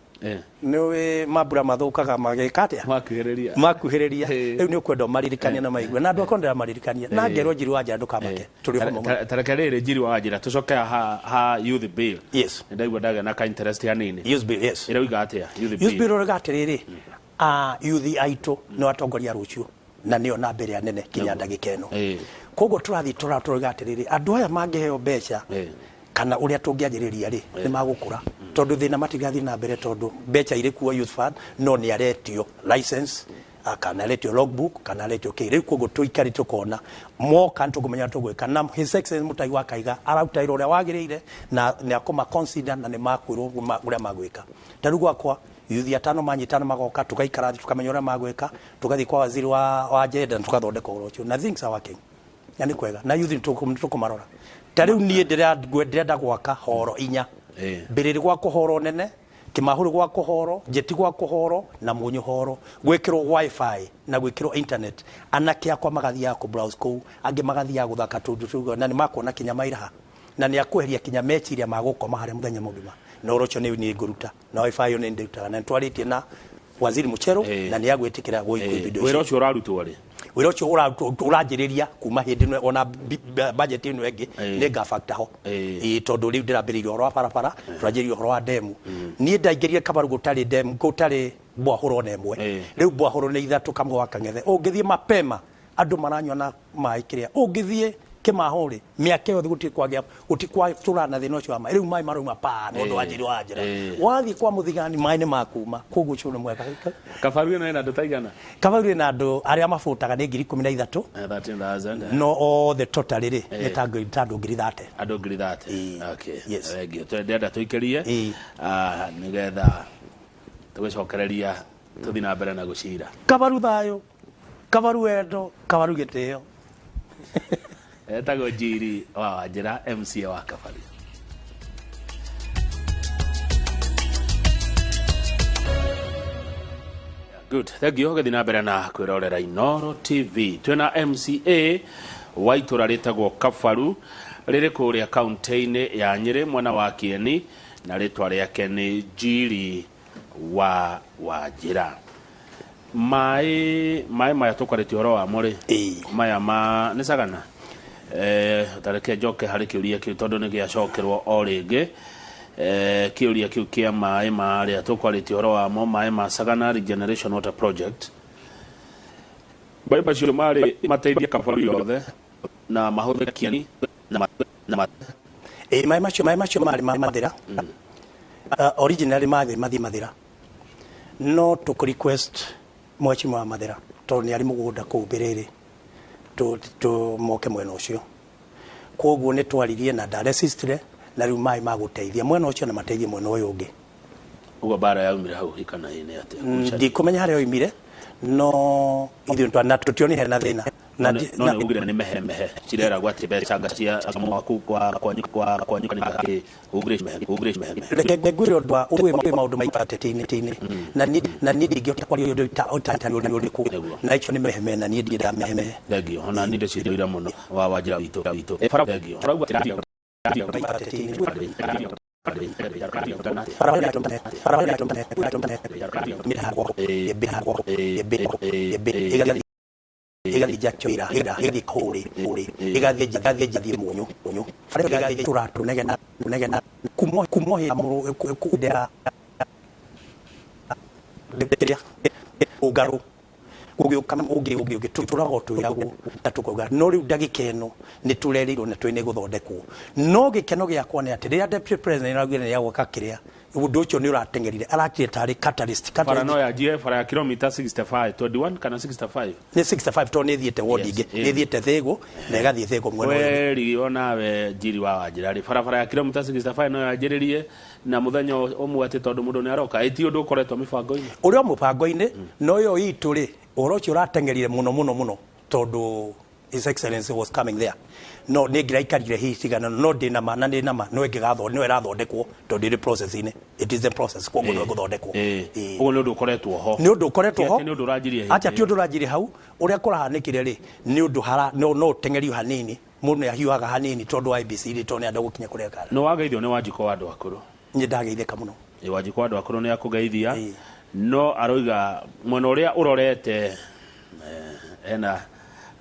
nĩ mambura mathũkaga magĩka atĩa?
Makuhĩrĩria.
Makuhĩrĩria. Rĩu nĩ ũkwenda ũmaririkanie na maigue. Na andũ akwa ndĩramaririkania. Na ngerwo Njiri wa Njĩra ndũkamake. Tũrĩ hamwe mũno.
Tareke rĩrĩ Njiri wa Njĩra tũcoke ha youth bill.
Yes.
Nĩ ndaigua ndagĩa na ka interest hanini.
Youth bill, yes.
Ĩrauga atĩa youth bill?
Youth bill ĩrauga atĩrĩrĩ, youth aitũ nĩ atongoria rũciũ na nĩo namba ĩrĩa nene kinya ndagĩka ĩno. Koguo tũrathiĩ tũrauga atĩrĩrĩ, andũ aya mangĩheo mbeca kana ũrĩa tũngĩanjĩrĩria rĩ, nĩ magũkũra. Tondũ thĩna matigathiĩ na mbere tondũ mbeca irĩ kuo youth fund, no nĩ aretio license, kana aretio logbook, kana aretio kĩ. Rĩu koguo tũikare tũkona moka nĩ tũkũmenya tũgwĩka. Na His Excellency Mutahi wa Kahiga araruta wĩra ũrĩa wagĩrĩire na nĩ akũma consider na nĩ makwĩrwo ũrĩa magwĩka. Ta rĩu gwakwa yuthi 5 manyitana magoka, tũgaikara thĩ tũkamenya ũrĩa magwĩka, tũgathiĩ kwa waziri wa gender na tũgathondeka ũhoro ũcio. Na things are working. Na nĩ kwega. Na yuthi nĩ tũkũmarora. Ta rĩu niĩ ndĩrenda gwaka horo 4. Mbĩrĩrĩ gwakwo horo nene, Kĩmahũrĩ gwakwo horo, Njeti gwakwo horo na Mũnyũ horo, gwĩkĩrwo wifi na gwĩkĩrwo internet. Anake akwa magathiaga kũ browse kũu, angĩ magathiaga gũthaka tũndũ tũu, na nĩ makuona kinya mairaha. Na nĩ akweheria kinya meciria ma gũkoma harĩa mũthenya mũgima. Na ũhoro ũcio nĩ niĩ ngũruta. Na wifi ĩyo nĩ ndĩrutaga. Na nĩ twarĩtie na Waziri Mucheru, na nĩ agwĩtĩkĩra gũikwo indo
icio. Wĩra ũcio ũrarutwo rĩ?
Wĩra ũcio ũranjĩrĩria kuma hĩndĩ ĩno, ona budget ĩno ĩngĩ, nĩ nga factor ho. Tondũ rĩu ndĩrambĩrĩirie ũhoro wa barabara, tũranjĩrĩria ũhoro wa demu. Niĩ ndaingĩrire Kabaru gũtarĩ demu, gũtarĩ mbwahũro ona ĩmwe. Rĩu mbwahũro nĩ 3 kamwe wa Kang'ethe. Ũngĩthiĩ mapema, andũ maranyua na maĩ kĩrĩa. Ũngĩthiĩ Kĩmahũ rĩ, mĩaka yothe gũtirĩ kwagĩa, gũtirĩ kwatũra na thĩna ũcio wa maĩ. Rĩu maĩ marauma pa, nĩ ũndũ wa Njiri wa Njĩra. Wathiĩ kwa Mũthigani, maĩ nĩ makuma. Koguo ũcio nĩ mwega.
Kabaru ĩno ĩna andũ ta igana?
Kabaru ĩna andũ arĩa mabũtaga nĩ ngiri ikũmi na ithatũ.
13,000.
No othe totally rĩ, nĩ ta andũ ngiri thate.
Andũ ngiri thate. Okay.
Yes.
Thengiũ. Ndĩrenda tũikĩrie, nĩgetha tũgĩcokereria tũthiĩ na mbere na gũcira.
Kabaru thayũ, Kabaru wendo, Kabaru gĩtĩo.
Etagwo Njiri wa Wanjĩra, MCA wa Kabaru. Good. Thank you. Gũthiĩ na mbere na kwĩrorera Inooro TV. Twĩna MCA wa itũra rĩtagwo Kabaru rĩrĩ kũrĩa kaunti-inĩ ya Nyĩrĩ mwena wa Kieni na rĩtwa rĩake nĩ Njiri wa Wanjĩra. Maĩ maĩ maya tũkwarĩtie ũhoro wamo rĩ, maya ma nĩ Sagana, tareke njoke harĩ kĩũria kĩu tondũ nĩ gĩacokerwo o rĩngĩ. Kĩũria kĩu kĩa maĩ marĩa tũkwarĩtie ũhoro wamo, maĩ ma Sagana Regeneration Water Project. Maĩ macio marĩ mateithie Kabaru yothe na mahũthĩke Kieni na ma
Maĩ macio marĩ ma Mathĩra. Originally mathiĩ Mathĩra. No tũkũ request mheshimiwa wa Mathĩra tondũ nĩ arĩ mũgũnda kũu Mbĩrĩrĩ tũmoke mwena ũcio. Koguo nĩ twaririe na ndaresistire na rĩu maĩ magũteithia mwena ũcio na mateithie mwena ũyũ ũngĩ.
Ũguo mbara yaumire hau kana nĩ atĩa?
Ndikũmenya harĩa yoimire, no ithuĩ na tũtionire hena thĩna.
Na no nĩ ugire nĩ mehe mehe cireragwo atĩ mbeca nga cia mwaku kwa kwanyu kwa kwanyu kana kĩ ugire mehe ugire mehe.
Reke ngwĩre ũndũ wa ũĩ maũndũ maingĩ ateti-inĩ na niĩ na niĩ ndingĩhota kwaria ũndũ ũtarĩ ũrĩkũ na icio nĩ mehe mehe na niĩ ndiendaga mehe mehe.
Thengiũ ona niĩ ndĩcirĩire mũno wa Wanjĩra witũ witũ. Bara thengiũ. Ũrauga
Gũgĩũka ũngĩ ũngĩ ũngĩ, tũtũraga o twĩragwo na tũkauga, no rĩu ndagĩka ĩno nĩ tũrerĩirwo na twĩ nĩ gũthondekwo. No gĩkeno gĩakwa nĩ atĩ rĩrĩa deputy president araugire nĩ agwaka kĩrĩa, ũndũ ũcio nĩ ũrateng'erire, arakire tarĩ catalyst.
Bara
Catalyst
no yanjie bara ya kilomita 65, 21 kana 65.
Nĩ 65, tondũ nĩ ĩthiĩte ward ingĩ, nĩ ĩthiĩte Thĩgũ na ĩgathiĩ Thĩgũ mwena ũyũ.
Weri onawe Njiri wa Wanjira rĩ, barabara ya kilomita 65 no yanjĩrĩrie na mũthenya ũmwe atĩ tondũ mũndũ nĩ aroka? Ĩ ti ũndũ ũkoretwo mĩbango-inĩ?
Ũrĩ o mũbango-inĩ, no ĩyo itũ rĩ, ũhoro ũcio ũrateng'erire mũno mũno mũno tondũ His Excellency was coming there. No nĩ ngĩraikarire hihi cigana, no ndĩna ma na ndĩna ma no ĩngĩgathondekwo, no ĩrathondekwo tondũ ĩrĩ process-inĩ. It is the process, koguo no ĩgũthondekwo.
Ũguo nĩ ũndũ ũkoretwo ho.
Nĩ ũndũ ũkoretwo ho.
Ti atĩ nĩ ũndũ ũranjirie hĩndĩ
Acha, ti
ĩyo.
ũndũ ũranjirie hau. Ũrĩa kũrahanĩkire rĩ, nĩ ũndũ hara no ũteng'erio hanini, mũndũ nĩ ahiũhaga hanini tondũ wa ABCD, tondũ nĩ enda gũkinya kũrĩa kana.
Nĩ wageithio nĩ Wanjikũ wa andũ akũrũ?
Nĩ ndageithĩka mũno.
Ĩ, Wanjikũ wa andũ akũrũ nĩ akũgeithia. No aroiga mwena ũrĩa ũrorete, ena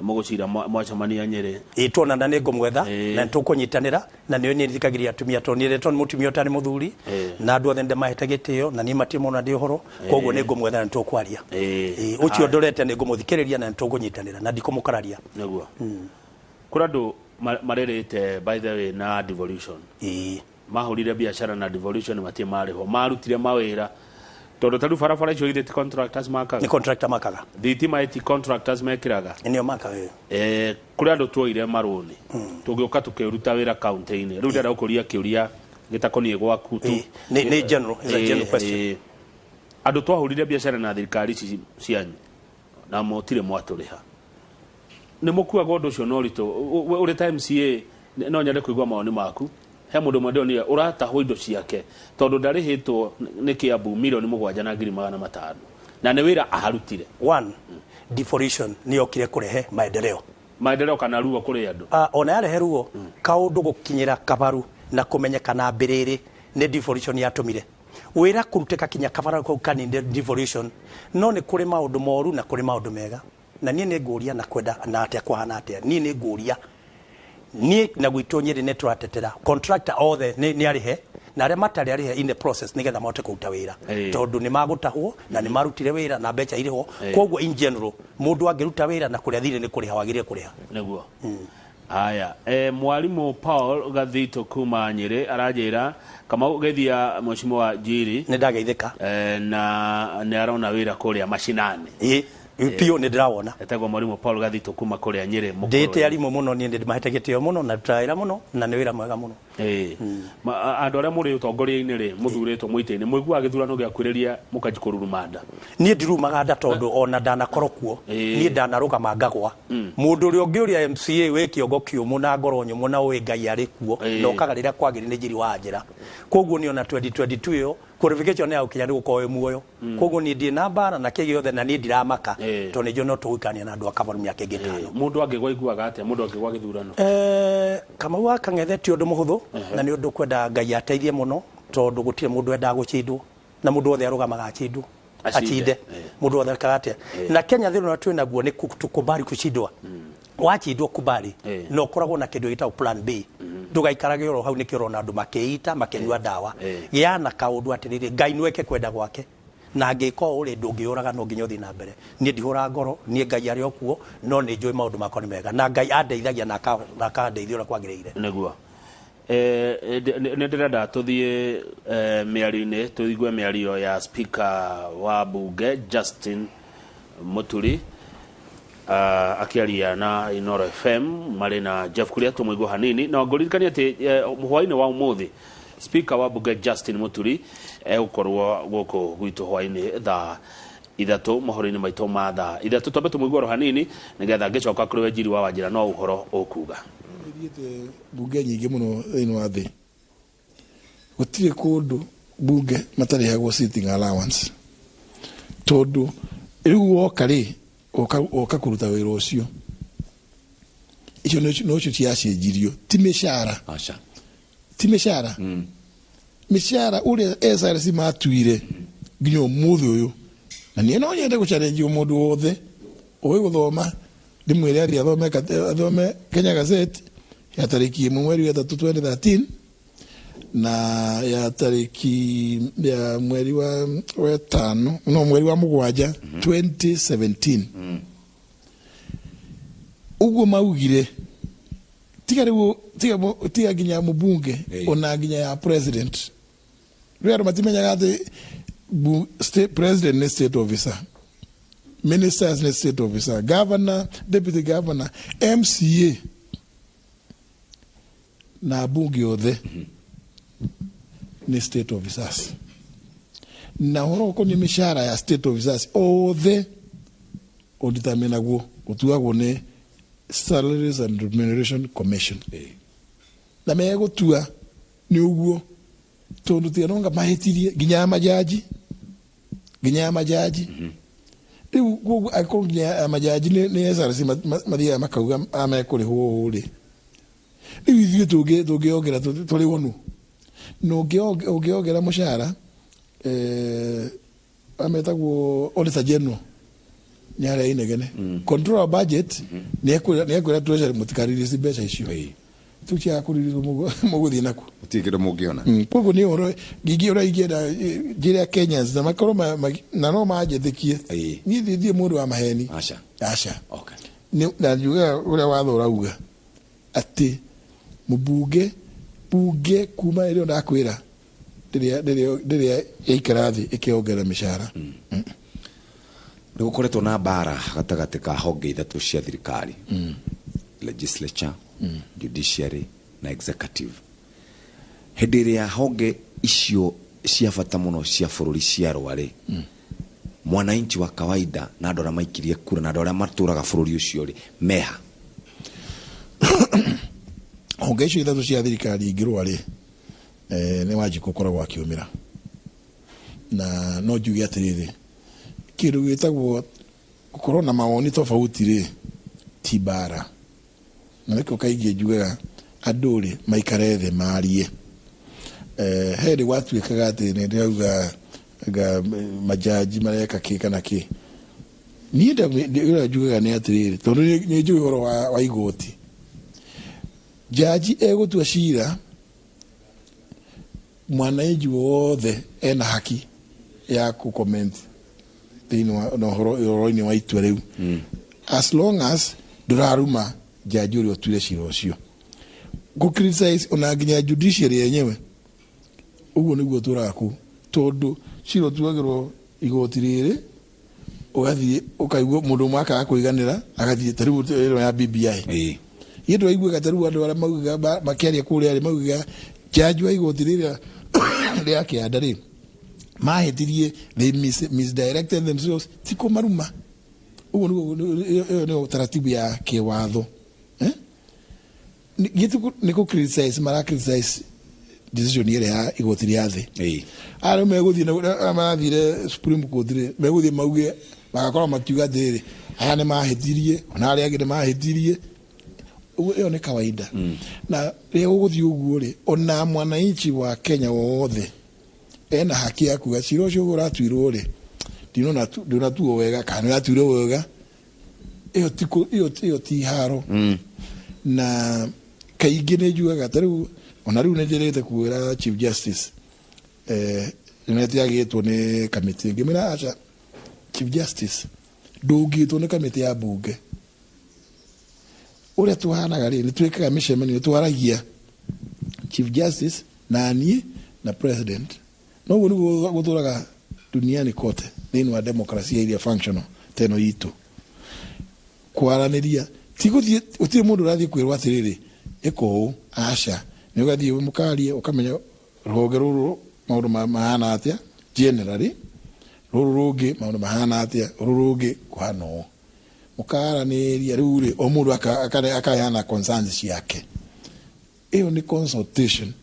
mũgũcira mwacemania Nyĩrĩ.
Ĩ, tuonana nĩ ngũmwetha na nĩ tũkũnyitanĩra, na nĩ niĩ thikagĩrĩria atumia tondũ niĩ ndetwo nĩ mũtumia ũtarĩ mũthuri, na andũ othe ndĩmahete gĩtĩo na niĩ matirĩ mona ndĩ ũhoro, koguo nĩ ngũmwetha na nĩ tũkwaria. Ĩ, ũcio ndorete nĩ ngũmũthikĩrĩria na nĩ tũkũnyitanĩra na ndikũmũkararia.
Nĩguo kũrĩ andũ marĩrĩte, by the way, na devolution. Mahũrire biacara na devolution, matirĩ marĩhwo, marutire mawĩra, tondũ ta rĩu barabara icio githĩ ti contractors makaga?
Nĩ contractor makaga.
Thitima ĩti contractors mekĩraga?
Nĩo makaga.
Kũrĩ andũ tuoire marũni tũgĩũka tũkĩruta wĩra kaunti-inĩ. Rĩu ndĩrenda gũkũria kĩũria gĩtakoniĩ gwaku tu.
Nĩ general, is a general question.
Andũ twahũrire biacara na thirikari ici cianyu na mũtirĩ mwatũrĩha, nĩ mũkuaga ũndũ ũcio na ũritũ? Ũrĩ ta MCA, no nyende kũigua mawoni maku. He mũndũ ũmwe ndĩronire ũratahwo indo ciake tondũ ndarĩhĩtwo nĩ Kiambu 7,500,000, na nĩ wĩra aharutire.
One, devolution nĩ yokire kũrehe maendeleo.
Maendeleo kana ruo kũrĩ andũ?
Ona yarehe ruo, kaũndũ gũkinyĩra kabaru na kũmenyekana mbĩrĩrĩ nĩ devolution yatũmire wĩra kũrutĩka kinya kabara kau kanini nĩ devolution. No nĩ kũrĩ maũndũ moru na kũrĩ maũndũ mega, na niĩ nĩ ngũria na kwenda na atĩa kũhana atĩa, niĩ nĩ ngũria, niĩ na gwitũ Nyĩrĩ nĩ tũratetera contractor othe nĩ arĩhe, na arĩa matarĩ arĩhe in the process nĩgetha mahote kũruta wĩra, tondũ nĩ magũtahwo na nĩ marutire wĩra na mbeca irĩho. Koguo in general, mũndũ angĩruta wĩra na kũrĩa thirĩ nĩ kũrĩha wagĩrĩire kũrĩha.
Nĩguo. Haya, mwarimũ Paul Gathito kuma Nyĩrĩ aranjĩra, "Kamau, geithia mheshimiwa Njiri."
Nĩ ndageithĩka.
Na nĩ arona wĩra kũrĩa mashinani.
Ĩ, biũ, nĩ ndĩrawona.
Etagwo mwarimũ Paul Gathito kuma kũrĩa Nyĩrĩ.
Ndĩte
Mũkũrwe.
Arimũ mũno, niĩ nĩ ndĩmahete gĩtĩo mũno na ndutaga wĩra mũno na nĩ wĩra mwega mũno.
Andũ arĩa mũrĩ ũtongoria-inĩ rĩ, mũthurĩtwo mũitĩ-inĩ, mũiguaga gĩthurano gĩakuhĩrĩria mũkanji kũruruma nda?
Niĩ ndirumaga nda tondũ ona ndanakorwo kuo. Niĩ ndanarũgama ngagwa. Mũndũ ũrĩa ũngĩ ũrĩa MCA wĩ kĩongo kĩũmũ na ngoro nyũmũ na ũĩ Ngai arĩ kuo na ũkaga rĩrĩa kwagĩrĩire nĩ Njiri wa Njĩra. Koguo niĩ ona 2022 ĩyo qualification ya gũkinya nĩ gũkorwo wĩ muoyo. Koguo niĩ ndirĩ na mbara na kĩ gĩothe na niĩ ndiramaka, tondũ nĩ njũĩ no tũgũikarania na andũ a Kabaru mĩaka ĩngĩ 5.
Mũndũ angĩgwa iguaga atĩa mũndũ angĩgwa gĩthurano?
Kamau wa Kang'ethe, ti ũndũ mũhũthũ na nĩ ũndũ kwenda Ngai ateithie mũno, tondũ gũtirĩ mũndũ wendaga gũcindwo, na mũndũ wothe arũgamaga acindwo.
Acinde.
Acinde. Mũndũ wothe arekaga atĩa na Kenya thĩna ũrĩa twĩ naguo nĩ tukubali kushindwa. Wachindwo, kubali na ũkoragwo na kĩndũ gĩtagwo plan B, ndũgaikarage oro hau. Nĩkĩo ũrona andũ makĩita makĩnyua ndawa. Gĩa na kaũndũ atĩrĩrĩ, Ngai nĩweke kwenda gwake, na angĩka ũũ rĩ, ndũngĩũraga, no nginya ũthiĩ na mbere. Niĩ ndihũraga ngoro, niĩ Ngai arĩ o kuo, no nĩ njũĩ maũndũ makwa nĩ mega na Ngai andeithagia na akandeithia ũrĩa kwagĩrĩire.
Nĩguo. Nĩ ndĩrenda tũthiĩ mĩario-inĩ, tũigue mĩario ya speaker wa bunge Justin Muturi, akĩaria na Inoro FM marĩ na Jeff Kuria. Tũmũigua hanini na ngũririkania atĩ hwaĩ-inĩ wa ũmũthĩ speaker wa bunge Justin Muturi egũkorwo gũkũ gwitũ hwaĩ-inĩ thaa 3, mohoro-inĩ maitũ ma thaa 3. Twambe tũmũigue oro hanini nĩgetha ngĩcoka kũrĩ we Njiri wa Wanjĩra no ũhoro ũkuga.
Thiĩte bunge nyingĩ mũno thĩinĩ wa thĩ, gũtirĩ kũndũ bunge matarĩhagwo sitting allowance, tondũ rĩu woka rĩ, woka kũruta wĩra ũcio. Icio nocio ciacenjirio, ti mĩcara.
Aca.
Ti mĩcara. Mĩcara ũrĩa SRC matuire nginya ũmũthĩ ũyũ, na niĩ no nyende gũchallenge mũndũ wothe ũĩ gũthoma, ndĩmwĩre athiĩ athome Kenya Gazette ya tarĩki 1 mweri wa 3 2013. Na ya tarĩki ya mweri wa wetano, no mweri wa 7, 2017, ũguo maugire tiga rĩu tiga nginya mũbunge, ona nginya ya president. Rĩu andũ matimenyaga atĩ state president nĩ state officer, ministers nĩ state officer, governor, deputy governor, MCA na mbunge othe nĩ state officers. Na ũhoro ũkoniĩ mĩcara ya state officers othe ũdeterminagwo, ũtuagwo nĩ Salaries and Remuneration Commission, na megũtua nĩ ũguo, tondũ tiga nonga mahĩtirie nginya ya majaji, nginya ya majaji. Rĩu koguo angĩkorwo nginya ya majaji nĩ SRC mathiaga makauga aya mekũrĩhwo ũũ rĩ, rĩu ithuĩ tũngĩongera tũrĩhwo nũ? Na ũngĩongera mũcara, ametagwo auditor general nĩ harĩa inegene, controller budget nĩ ekwĩra treasury mũtikarelease mbeca icio. Tu ciaga kũrelease, mũgũthiĩ naku?
Gũtirĩ kĩndũ mũngĩona.
Koguo nĩ ũhoro ngingĩ ũrĩa ingĩenda njĩre Kenyans na makorwo na no manjĩtĩkie. Niĩ thiĩ mũndũ wa maheni.
Aca.
Aca. Na njugaga ũrĩa watho ũrauga atĩ mũbunge, bunge kuma ĩrĩa ndakwĩra rĩrĩa yaikara thĩ ĩkĩongerera mĩcara.
Nĩ gũkoretwo na mbara gatagatĩ ka honge ithatũ cia thirikari, legislature, judiciary na executive. Hĩndĩ ĩrĩa honge icio cia bata mũno cia bũrũri ciarũa rĩ, mwananchi wa kawaida na andũ arĩa maikirie kura na andũ arĩa matũraga bũrũri ũcio rĩ, meha?
Honge icio ithatũ cia thirikari ingĩrũa rĩ, nĩ Wanjikũ ũkoragwo akiumĩra. Na no njuge atĩrĩrĩ, kĩndũ gĩtagwo gũkorwo na mawoni tofauti rĩ, ti mbara. Na nĩkĩo kaingĩ njugaga andũ rĩ maikare thĩ marie. He hĩndĩ gwatuĩkaga atĩ nĩ ndĩrauga nga majaji mareka kĩ kana kĩ. Niĩ ũrĩa njugaga nĩ atĩrĩrĩ, tondũ nĩ njũĩ ũhoro wa igoti, jaji egũtua cira, mwananchi wothe ena haki ya ku comment thĩinĩ wa na ũhoro-inĩ wa itua rĩu, as long as ndũraruma jaji ũrĩa ũtuire cira ũcio, gũ criticize ona nginya judiciary yenyewe. Ũguo nĩguo tũraga kũu, tondũ cira ũtuagĩrwo igoti rĩrĩ, ũgathiĩ ũkaigua mũndũ ũmwe akaga kũiganĩra, agathiĩ ta rĩu ĩno ya BBI. Niĩ ndĩraiguaga ta rĩu andũ arĩa maugaga makĩaria kũrĩa rĩ, maugaga jaji wa igoti rĩrĩa rĩa kĩanda rĩ mahĩtirie, they misdirected themselves. Ti kũmaruma ũguo nĩguo, ĩyo nĩyo taratibu ya kĩwatho, eh? Nĩ kũ criticize mara criticize decision ĩrĩa ya igoti rĩa thĩ. Arĩa megũthiĩ arĩa marathire Supreme Court rĩ, megũthiĩ mauge, magakorwo makiuga atĩrĩrĩ, aya nĩ mahĩtirie, ona arĩa angĩ nĩ mahĩtirie. Ũguo ĩyo nĩ kawaida. Na rĩrĩa gũgũthiĩ ũguo rĩ, ona mwananchi wa Kenya wothe ena haki ya kuga cira ũcio ũratuirwo rĩ, ndinona ndũnatuo wega kana nĩ ũratuirwo wega. Ĩyo ti ĩyo ti haro. Na kaingĩ nĩ njugaga ta rĩu, ona rĩu nĩ njĩrĩte kwĩra Chief Justice, nĩ agĩtwo nĩ kamĩtĩ, ngĩmwĩra aca, Chief Justice, ndũngĩtwo nĩ kamĩtĩ ya mbunge. Ũrĩa tũhanaga rĩ, nĩ twĩkaga mĩcemanio, twaragia Chief Justice na niĩ na president. No ũguo nĩguo gũtũraga duniani kote thĩinĩ wa demokrasia iria functional ta ĩno itũ. Kwaranĩria ti gũthiĩ, gũtirĩ mũndũ ũrathiĩ kwĩrwo atĩrĩrĩ, ĩka ũũ, aca. Nĩ ũgathiĩ mũkarie, ũkamenya rũhonge rũrũ maũndũ mahana atĩa generally, rũrũ rũngĩ maũndũ mahana atĩa, rũrũ rũngĩ kũhana ũũ, mũkaranĩria. Rĩu rĩ, o mũndũ akaheana concerns ciake. Ĩyo nĩ consultation,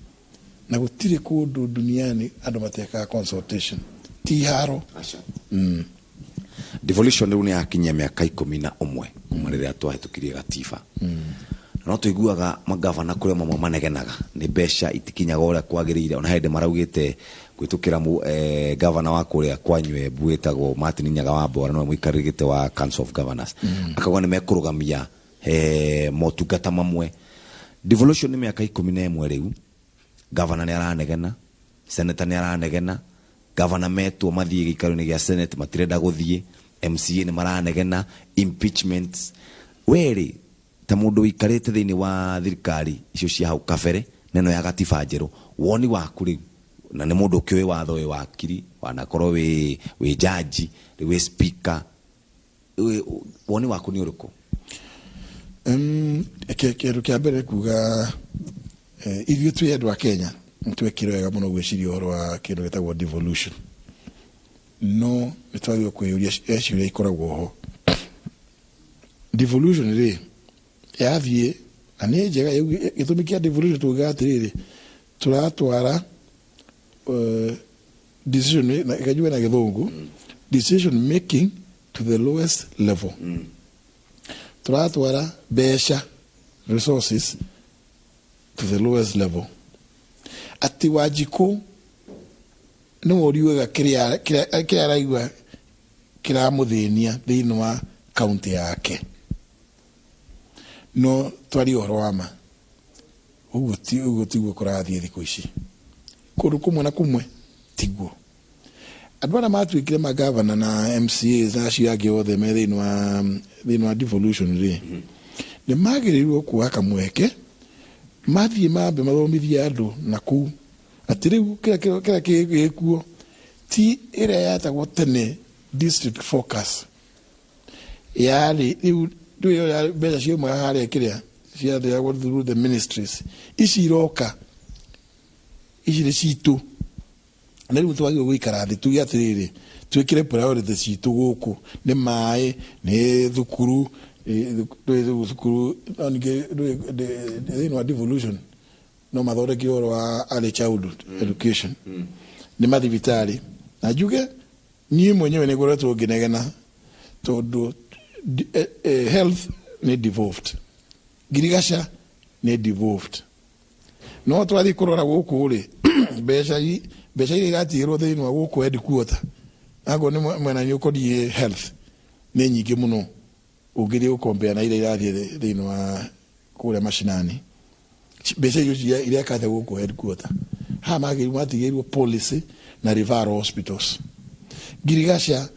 na gũtirĩ kũndũ duniani andũ matekaga consultation. Ti haro.
Aca. Devolution rĩu nĩ yakinyia mĩaka 11 kuma rĩrĩa twahĩtũkirie gatiba. No tũiguaga magavana kũrĩa mamwe manegenaga nĩ mbeca itikinyaga ũrĩa kwagĩrĩire. Ona hĩndĩ maraugĩte gwĩtũkĩra gavana wa kũrĩa kwanyu Embu wĩtagwo Martin Nyaga wa Mbora, nĩwe mũikarĩri gĩtĩ wa Council of Governors, akauga nĩ mekũrũgamia motungata mamwe. Devolution nĩ mĩaka 11 rĩu. Gavana nĩ aranegena, senator nĩ aranegena, gavana metwo mathiĩ gĩikaro-inĩ gĩa senate matirenda gũthiĩ, MCA nĩ maranegena, impeachments. Werĩ ta mũndũ ũikarĩte thĩinĩ wa thirikari icio cia hau kabere na ĩno ya gatiba njerũ, woni waku rĩu, na nĩ mũndũ ũkĩũĩ watho, wĩ wakiri, wanakorwo wĩ jaji, rĩu wĩ speaker, woni waku nĩ ũrĩkũ?
Kĩndũ kĩa mbere kuga, ithuĩ twĩ andũ a Kenya twekire wega mũno gwĩciria ũhoro wa kĩndũ gĩtagwo devolution, no nĩ twagĩrĩirwo kwĩyũria ciũria ikoragwo ho. Devolution rĩ yathiĩ na nĩ njega, gĩtũmi kĩa devolution tugaga atĩrĩrĩ, tũratwara decision ĩkanyuga na gĩthũngũ decision making to the lowest level. Tũratwara mbeca, resources, to the lowest level, atĩ Wanjikũ nĩwe ũriugaga kĩrĩa araigua kĩramũthĩnia thĩinĩ wa kaunti yake. No twarie ũhoro wa ma, ũguo ti ũguo, tiguo kũrathiĩ thikũ ici. Kũndũ kũmwe na kũmwe tiguo. Andũ arĩa matuĩkire magavana na MCAs na acio angĩ othe me thĩinĩ wa devolution rĩ, nĩ magĩrĩirwo kuoya kamweke mathiĩ mambe mathomithie andũ na kũu atĩ rĩu kĩrĩa gĩkuo ti ĩrĩa yetagwo tene district focus yarĩ. Rĩu ndũĩ ũrĩa mbeca ciaumaga harĩa, kĩrĩa ciathĩagwo through the ministries, ici iroka ici nĩ citũ, na rĩu twagĩrĩirwo gũikara thĩ tuge atĩrĩrĩ, twĩkĩre priority citũ gũkũ nĩ maĩ, nĩ thukuru, ndũĩ thukuru. No ningĩ ndũĩ thĩinĩ wa devolution no mathondeke ũhoro wa early childhood education, nĩ mathibitarĩ. Na njuge niĩ mwenyewe nĩ ngoretwo ngĩnegena tondũ health nĩ devolved, ngirigaca nĩ devolved, no twathiĩ kũrora gũkũ rĩ, mbeca iria iratigĩrwo thĩinĩ wa gũkũ headquarter, akorwo nĩ mwena-inĩ ũkoniĩ health, nĩ nyingĩ mũno ũngĩthiĩ gũkombea na iria irathiĩ thĩinĩ wa kũrĩa macinani. Mbeca icio ireka atĩa gũkũ headquarter? Haha magĩrĩirwo matigĩirwo policy na referral hospitals. Ngirigaca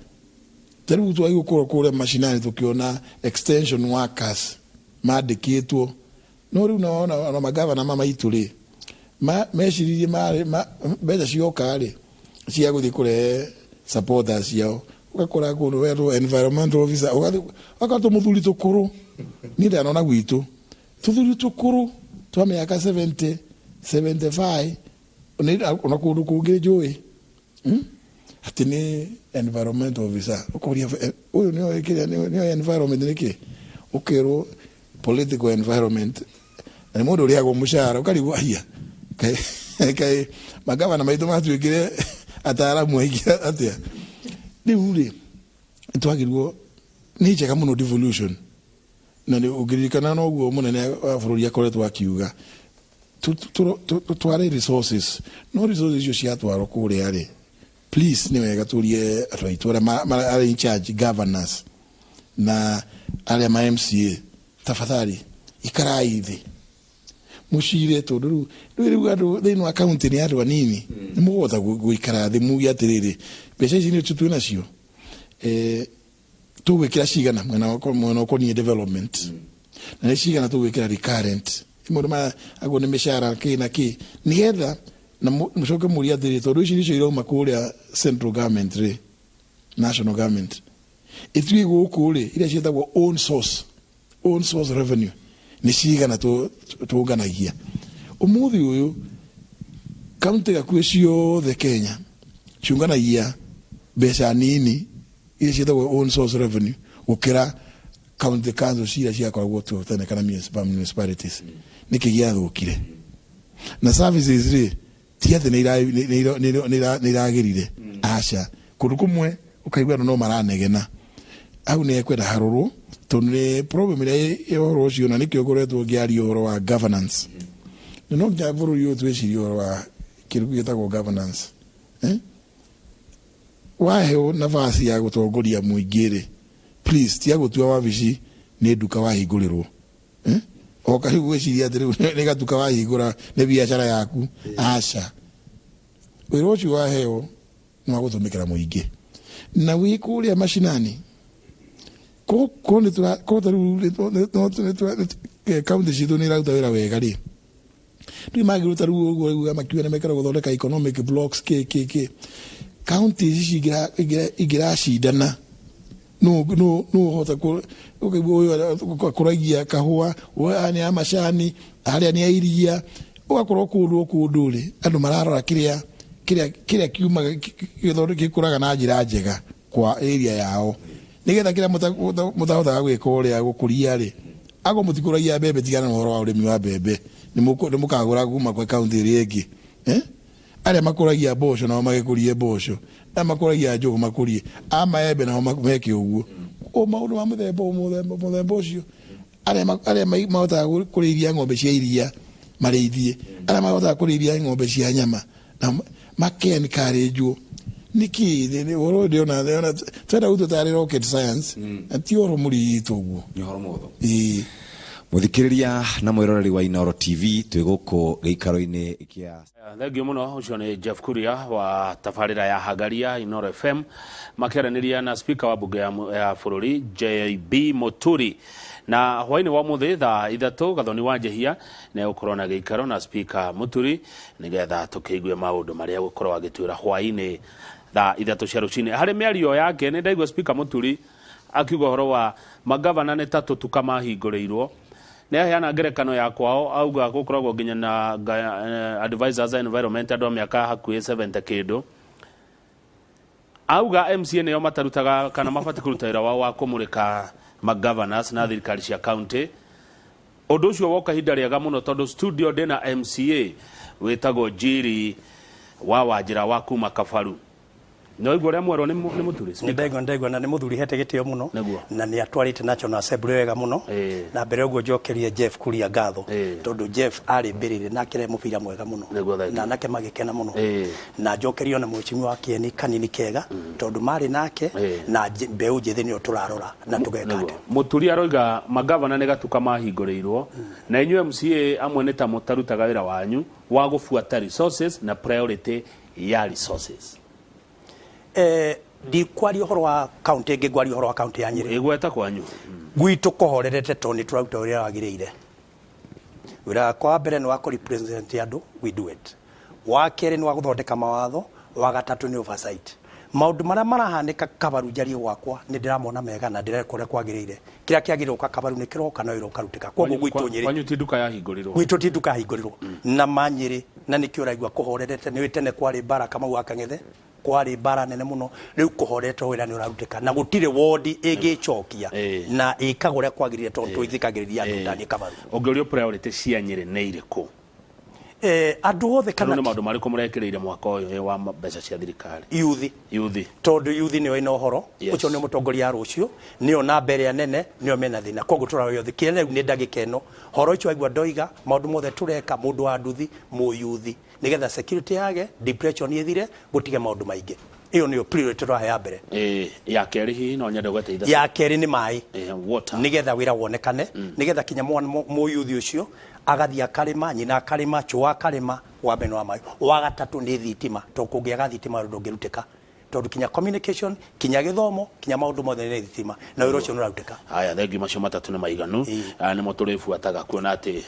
ta rĩu twagĩrĩirwo gũkorwo kũrĩa macinani tũkĩona extension workers mandĩkĩtwo, no rĩu naona ona magavana ma maitũ rĩ, meciririe mbeca cioka rĩ cia gũthiĩ kũrehe supporters ciao, ũgakora kũndũ wetwo environmental officer, ũgathiĩ ũgakora tũmũthuri tũkũrũ. Niĩ ndanona gwitũ tũthuri tũkũrũ twa mĩaka 70, 75, ona kũndũ kũngĩ njũĩ, Atĩ nĩ environmental officer. Ũkoria, ũyũ nĩoĩ kĩrĩa nĩoĩ environment nĩkĩ? Ũkerwo political environment, na nĩ mũndũ ũrĩhagwo mũcara. Ũkarigwo, aya kaĩ magavana maitũ matuĩkire ataaramu aingĩ atĩa? Rĩu rĩ, twagĩrĩirwo, nĩ njega mũno devolution, na nĩ ũngĩririkana noguo mũnene wa bũrũri akoretwo akiuga tũtware resources. No resources icio ciatwarwo kũrĩa rĩ, please, nĩ wega tũrie andũ aitũ arĩa arĩa in charge, governors na arĩa ma MCA, tafadhali ikarai thĩ mũcire, tondũ rĩu andũ thĩinĩ wa kaunti nĩ andũ anini, nĩ mũgũhota gũikara thĩ muge atĩrĩrĩ, mbeca ici nĩ twĩ nacio, tũgwĩkĩra cigana mwena ũkoniĩ development, na nĩ cigana tũgwĩkĩra recurrent, maũndũ maya aguo nĩ mĩcara kĩ na kĩ, nĩgetha na mũcoke mũrie atĩrĩ, tondũ ici nĩcio irauma kũrĩa central government rĩ, national government, ithuĩ gũkũ rĩ, iria ciĩtagwo own source revenue nĩ cigana tũnganagia? Ũmũthĩ ũyũ kaunti gakuhĩ ciothe Kenya ciũnganagia mbeca nini iria ciĩtagwo own source revenue gũkĩra county council ciria ciakoragwo tu tene kana municipalities. Nĩkĩ gĩathũkire? Na services rĩ, ti atĩ nĩ iragĩrire, aca. Kũndũ kũmwe ũkaigua andũ no maranegena hau, nĩ ekwenda harorwo, tondũ nĩ problem ĩrĩa ĩ ũhoro ũcio, na nĩkĩo ngoretwo ngĩaria ũhoro wa governance. Na no nginya bũrũri ũyũ twĩcirie ũhoro wa kĩndũ gĩtagwo governance, eh? Waheo nafasi ya gũtongoria mũingĩ rĩ, please, tiga gũtua wabici nĩ nduka wahingũrĩrwo, eh? Oka rĩu gwĩciria atĩ rĩu nĩ gatuka wahingũra nĩ biacara yaku. Aca, wĩra ũcio waheo nĩ wa gũtũmĩkĩra mũingĩ na wĩ kũrĩa macinani. Ko nĩ tũra ko ta rĩu kaunti citũ nĩ iraruta wĩra wega rĩ, rĩu mangĩruta rĩu ũguo rĩu makiuga nĩ mekĩra gũthondeka economic blocks kĩ kĩ kĩ, kaunti ici ingĩracindana no no no ũhota ũkaigua ũyũ akũragia kahũa, ũyũ aya nĩ a macani, harĩa nĩ a iria, ũgakorwo kũndũ o kũndũ rĩ andũ mararora kĩrĩa kĩrĩa kĩrĩa kiumaga gĩkũraga na njĩra njega kwa area yao, nĩgetha kĩrĩa mũtahotaga gwĩka ũrĩa gũkũria rĩ, akorwo mũtikũragia mbembe, tigana na ũhoro wa ũrĩmi wa mbembe, nĩ mũkagũra kuma kwa kaunti ĩrĩa ĩngĩ, eh? Arĩa makũragia mboco nao magĩkũrie mboco, arĩa makũragia njũgũ makũrie, a maembe nao meke ũguo, o maũndũ ma mũthemba mũthemba ũcio. Arĩa mahotaga kũrĩithia ng'ombe cia iria marĩithie, arĩa mahotaga kũrĩithia ng'ombe cia nyama na make encourage. Nĩkĩ ũhoro ũyũ ndĩrona twenda gũtua tarĩ rocket science, na ti ũhoro mũritũ ũguo.
Nĩ ũhoro mũhũthũ.
Ĩĩ.
Mũthikĩrĩria na mwĩroreri wa Inooro TV, twĩ gũkũ gĩikaro-inĩ kĩa
Thengiũ mũno. Ũcio nĩ Jeff Kuria wa tabarĩra ya Hagaria Inooro FM, makĩaranĩria na speaker wa mbunge ya bũrũri JB Muturi. Na hwainĩ wa mũthĩ thaa 3, Gathoni wa Njehia nĩ egũkorwo na gĩikaro na speaker Muturi, nĩgetha tũkĩigue maũndũ marĩa egũkorwo agĩtwĩra hwainĩ thaa 3 cia rũcinĩ. Harĩ mĩario yake nĩ ndaigua speaker Muturi akiuga ũhoro wa magavana nĩ ta tũtuka mahingũrĩirwo. Nĩ aheana ngerekano ya kwao, auga gũkoragwo nginya na advisors a environment andũ a mĩaka hakuhĩ 70 kĩndũ. Auga MCA nĩo matarutaga kana mabatiĩ kũruta wĩra wao wa kũmũrĩka magovernors na thirikari cia county. Ũndũ ũcio woka ihinda rĩega mũno, tondũ studio ndĩna MCA wĩtagwo Njiri wa Wanjĩra wa kuma Kabaru. No igua ũrĩa mwerwo nĩ Mũturi
nĩ speaker. Ndaigua na nĩ mũthuri hete gĩtĩo mũno. Na nĩ atwarĩte National Assembly wega mũno. Na mbere ũguo njokerie Jeff Kuria ngatho, tondũ Jeff arĩ mbĩrĩrĩ na akĩrehe mũbira mwega mũno.
Nĩguo, thank you.
Na anake magĩkena mũno. Na njokerie ona mheshimiwa wa Kieni Kanini Kega, tondũ marĩ nake. Na mbeũ njĩthĩ nĩyo tũrarora na tũgeka atĩ.
Mũturi aroiga magavana nĩ gatuka mahingũrĩirwo, na inyuĩ MCA amwe nĩ ta mũtarutaga wĩra wanyu wa gũbuata resources na priority ya resources.
Ndikwaria ũhoro wa kaunti ĩngĩ, ngwaria ũhoro wa kaunti ya Nyĩrĩ.
Ĩgweta kwanyu.
Gwitũ kũhorerete tondũ nĩ tũraruta ũrĩa wagĩrĩire. Wĩra wakwa wa mbere nĩ wa kũ represent andũ, we do it. Wa kerĩ nĩ wa gũthondeka mawatho, wa gatatũ nĩ oversight. Maũndũ marĩa marahanĩka Kabaru, njarie gwakwa, nĩ ndĩramona mega na ndĩreka ũrĩa kwagĩrĩire. Kĩrĩa kĩagĩrĩire gũka Kabaru nĩ kĩroka na wĩra ũkarutĩka. Koguo gwitũ Nyĩrĩ
Kwanyu ti nduka yahingũrirwo.
Gwitũ ti nduka yahingũrirwo na ma Nyĩrĩ, na nĩkĩo ũraigua kũhorerete. Nĩ tene kwarĩ mbara Kamau wa Kang'ethe, kwarĩ mbara nene mũno. Rĩu kũhorete, wĩra nĩ ũrarutĩka na gũtirĩ wondi ĩngĩcokia na ĩkaga ũrĩa kwagĩrĩire, tondũ tũithikagĩrĩria andũ taniĩ Kabaru.
Ũngĩũrio priority cia Nyĩrĩ nĩ irĩkũ?
Andũ othe
Rĩu
kana
nĩ maũndũ marĩkũ mũrekĩrĩire mwaka ũyũ wa mbeca cia thirikari?
Yuthi.
Yuthi.
Tondũ yuthi nĩo ĩna ũhoro. Ũcio nĩ mũtongoria wa rũciũ, nĩo namba ĩrĩa nene, nĩo mena thĩna, koguo tũrarora yuthi. Kĩrĩa rĩu nĩ ndagĩka ĩno horo ũcio waigua ndoiga maũndũ mothe tũreka, mũndũ wa nduthi, mũyuthi, nĩgetha security yage, depression ĩthire, gũtige maũndũ maingĩ. Ĩyo nĩyo priority tũrahe ya mbere.
Ya kerĩ hihi no nyende gweta ithatũ.
Ya kerĩ nĩ maĩ.
Water.
Nĩgetha wĩra wonekane, nĩgetha kinya mwana mũyuthi ũcio agathiĩ akarĩma, nyina akarĩma, chũa akarĩma. Wa mbere nĩ wa maĩ. Wa gatatũ nĩ thitima, tondũ kũngĩaga thitima ũndũ ndũngĩrutĩka, tondũ kinya communication, kinya gĩthomo, kinya maũndũ mothe nĩ thitima, na wĩra ũcio nĩ ũrarutĩka.
Haya, thengiũ. Macio matatũ nĩ maiganu. Nĩmo tũrĩbuataga kuona atĩ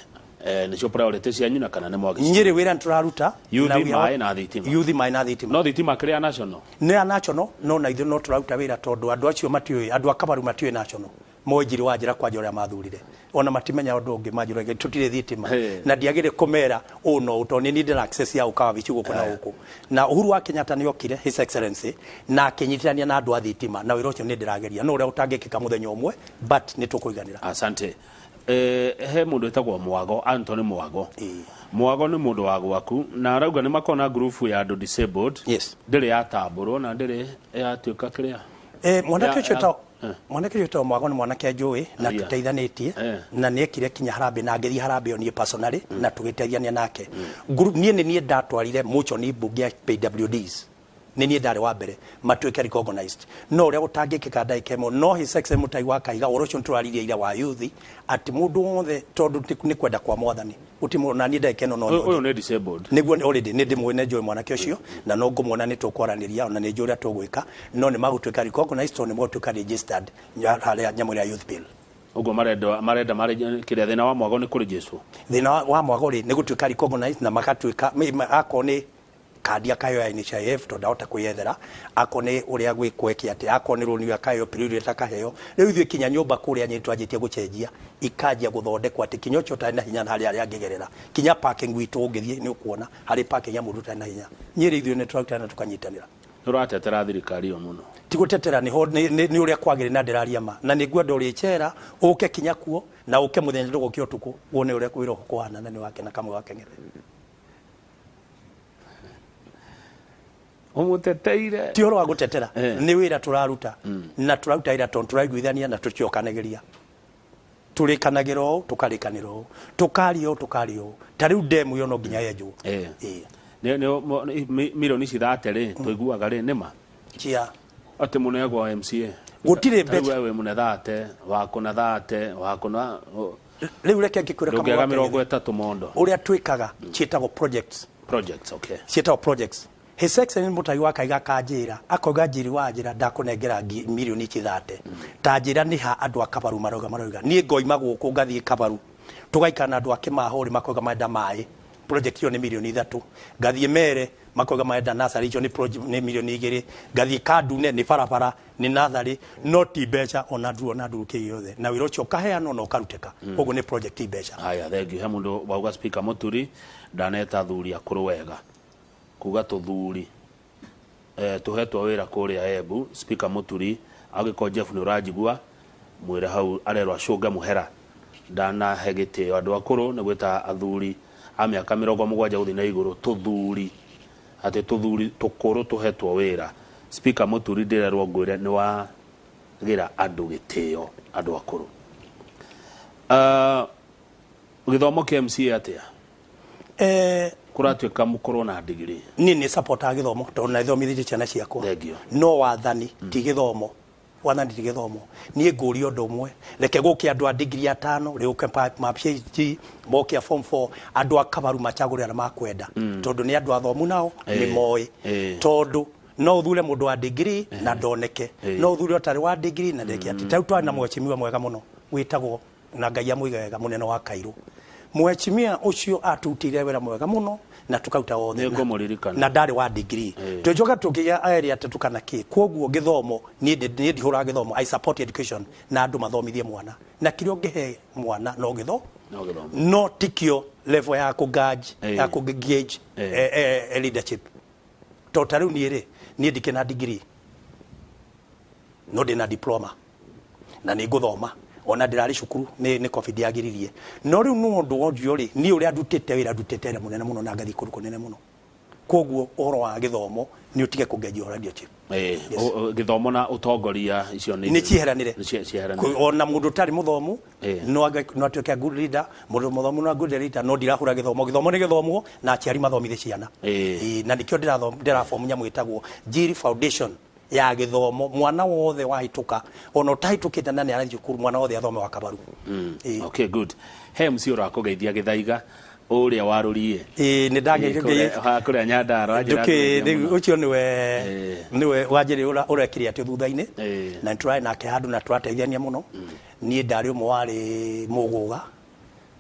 nĩcio priority cianyu na kana nĩ mwagĩci.
Nyĩrĩ wĩra nĩ tũraruta.
Yuthi,
Na wĩra
maĩ na thitima.
Yuthi, maĩ na thitima.
No thitima kĩrĩa national.
Nĩ ya national, no na ithuĩ no tũraruta wĩra, tondũ andũ acio matiũĩ, andũ a Kabaru matiũĩ national, moĩ Njiri wa Njĩra kwanja ũrĩa mathurire, ona matimenya ũndũ ũngĩ manjũragia tũtirĩ thitima. Na ndiagĩrĩ kũmera ũũ no ũũ, tondũ nĩ ndĩ na access ya gũka wabici gũkũ na gũkũ. Na Uhuru wa Kenyatta nĩ okire, His Excellency, na akĩnyitithania na andũ a thitima, na wĩra ũcio nĩ ndĩrageria, no ũrĩa ũtangĩkĩka mũthenya ũmwe, but nĩ tũkũiganĩra.
Asante. He mũndũ wĩtagwo Mwago, Anthony Mwago. Mwago nĩ mũndũ wa gwaku na arauga nĩ makona ngurubu ya andũ disabled. Ndĩrĩ yatambũrwo na ndĩrĩ yatuĩka kĩrĩa.
Mwanake ũcio mwanake ũcio wĩtagwo Mwago nĩ mwanake njũĩ na tũteithanĩtie, na nĩ ekire kinya harambĩ na ngĩthiĩ harambĩ ĩyo niĩ personally na tũgĩteithania nake. Group niĩ nĩ niĩ ndatwarire motion mbunge ya PWDs. Nĩ niĩ ndarĩ wa mbere matuĩke recognized. No ũrĩa gũtangĩkĩka ndagĩka ĩmwe, no His Excellency Mũtai wa Kahiga, ũhoro ũcio nĩtũraririe ira wa youth, atĩ mũndũ wothe, tondũ nĩ kwenda kwa Mwathani, gũtirĩ mũndũ, na niĩ ndagĩka ĩno no
Ũyũ
nyone.
ũyũ nĩ disabled.
Nĩguo already nĩ ndĩmũĩ nĩ njũĩ mwanake ũcio na no ngũmuona nĩ tũkwaranĩria ona nĩ njũĩ ũrĩa tũgwĩka no nĩ magũtuĩka recognized tondũ nĩ magũtuĩka registered harĩa nyamũ ĩrĩa ya youth bill.
Ũguo marenda marenda marĩ kĩrĩa thĩna wa mwago nĩ kũrĩjĩcwo.
Thĩna wa mwago rĩ nĩ gũtuĩka recognized na magatuĩka akorwo nĩ kandi akaheo ya NHIF tondũ ndahota kwĩyethera, akorwo nĩ ũrĩa gwĩkwo eke atĩa, akorwo nĩ rũni akaheo priority akaheo. Rĩu ithuĩ kinya nyũmba kũrĩa Nyeri twanjĩtie gũcenjia ikanjia gũthondekwo atĩ kinya ũcio ũtarĩ na hinya na harĩ harĩa angĩgerera. Kinya parking gwitũ ũngĩthiĩ nĩ ũkuona harĩ parking ya mũndũ ũtarĩ na hinya. Nyeri ithuĩ nĩ tũraruta na tũkanyitanĩra.
Nĩ ũratetera thirikari ĩyo mũno.
Ti gũtetera nĩho nĩ ũrĩa kwagĩrĩire na ndĩraria ma. Na nĩ ngwenda ũrĩcera ũke kinya kuo na ũke mũthenya ndũgoke ũtukũ wone ũrĩa wĩra ũkũhana na nĩ wakena kamwe wakeng'ethe.
Ũmũteteire.
Ti ũhoro wa gũtetera, nĩ wĩra tũraruta na tũraruta wĩra tondũ tũraiguithania na tũtiokanagĩria. Tũrĩkanagĩra ũũ, tũkarĩkanĩra ũũ, tũkaria ũũ, tũkaria ũũ. Ta rĩu ndemu ĩyo no nginya yenjwo.
Nĩ nĩ milioni ici thate rĩ tũiguaga rĩ nĩ ma?
Cia.
Atĩ mũnegwo MCA.
Gũtirĩ
Ta rĩu
mbeca.
we wĩ mũne thate, wakũna thate, wakũna
Rĩu reke ngĩkwĩre kamwe
ndũngĩaga
wa
mĩrongo
kĩgerio.
ĩtatũ mondo.
Ũrĩa twĩkaga ciĩtagwo projects.
Projects, okay.
Ciĩtagwo projects. His Excellency Mũtai wa Kaiga akanjĩra, akoiga Njiri wa njĩra ndakũnengera mirioni ici thate. Ta njĩra nĩ ha andũ a Kabaru marauga marauga. Niĩ ngoima gũkũ ngathiĩ Kabaru. Tũgaikara na andũ a Kĩmahũri makoiga marenda maĩ. Project ĩyo nĩ mirioni ithatũ. Ngathiĩ Mere makoiga marenda nursery icio nĩ nĩ mirioni igĩrĩ. Ngathiĩ Kandune nĩ barabara nĩ natharĩ no ti mbeca ona nduru ona nduru kĩ yothe. Na wĩra ũcio ũkaheanwo na ũkarutĩka. Koguo nĩ project ti mbeca.
Haya, thank you. He mũndũ wauga Speaker Mũturi ndaneta athuri akũrũ wega. Kuga tũthuri tũhetwo wĩra kũrĩa Embu. Speaker Mũturi angĩkorwo Jeff nĩ ũranjigua mwĩre hau arerwo acũnge mũhera ndanahe gĩtĩo andũ akũrũ nĩ gwĩta athuri a mĩaka 70 gũthiĩ na igũrũ tũthuri atĩ tũthuri tũkũrũ tũhetwo wĩra. Speaker Mũturi ndĩrerwo ngwĩre nĩ wagĩra andũ gĩtĩo andũ akũrũ. Gĩthomo kĩa MCA atĩa? Kũratuĩka mũkorwo na ndigiri.
Niĩ nĩ supportaga gĩthomo tondũ na thomithĩtie ciana ciakwa.
Thank you.
No wathani ti gĩthomo. Wathani ti gĩthomo. Niĩ ngũria ũndũ ũmwe, reke gũke andũ a ndigiri atano, rĩũke ma PhD, moke a form 4, andũ a Kabaru macagũre arĩa makwenda. Tondũ nĩ andũ athomu nao, nĩ moĩ. Tondũ no ũthure mũndũ wa ndigiri na ndoneke. No ũthure ũtarĩ wa ndigiri na ndeke atĩ. Ta rĩu twarĩ na mheshimiwa mwega mũno wĩtagwo na Ngai amũige wega mũnene wa Kairũ. Mheshimiwa ũcio atutire wĩra mwega mũno na tũkaruta wothe.
Nĩngũmũririkana.
Na ndarĩ wa degree. Tũgĩcoka tũkĩgĩa erĩ atatũ kana kĩ. Kwoguo gĩthomo niĩ ndihũraga gĩthomo. I support education na andũ mathomithie mwana. Na kĩrĩa ũngĩhe mwana no gĩthomo.
No gĩthomo.
No tikĩo level ya kũ gauge, ya kũ gauge, leadership. Tondũ ta rĩu niĩ rĩ, niĩ ndikĩrĩ na degree. No ndĩna diploma. Na nĩ ngũthoma. Ona ndĩrarĩ cukuru nĩ COVID yagiririe. No rĩu nĩ ũndũ ũcio rĩ, niĩ ũrĩa ndutĩte wĩra ndutĩte wĩra mũnene mũno na ngathiĩ kũndũ kũnene mũno. Kwoguo ũhoro wa gĩthomo nĩ ũtige kũngenjia ũhoro leadership.
Yes. Gĩthomo na ũtongoria icio nĩ
Nĩ cieheranĩre.
Nĩ cieheranĩre.
Ona mũndũ ũtarĩ mũthomu no atuĩke a good leader, mũndũ mũthomu no a good leader, no ndirahũra gĩthomo. Gĩthomo nĩ gĩthomwo na aciari mathomithie ciana. Na nĩkĩo ndĩrabomu nyamũ ĩtagwo Njiri Foundation ya gĩthomo. Mwana wothe wahĩtũka, ona ũtahĩtũkĩte na nĩ arathiĩ cukuru, mwana wothe athome wa Kabaru.
Okay, good. He MC ũrakũgeithia Gĩthaiga ũrĩa wa Rũriĩ.
Nĩ ndagĩkĩrĩria.
Kũrĩa Nyandarua, anjĩra
Ndũkĩ,
ngũgeithia
rĩu
mũno.
ũcio nĩwe wanjĩrĩ ũrekire atĩ thutha-inĩ. Na nĩ tũrarĩ nake handũ na tũrateithania mũno. Niĩ ndarĩ ũmwe warĩ mũgũga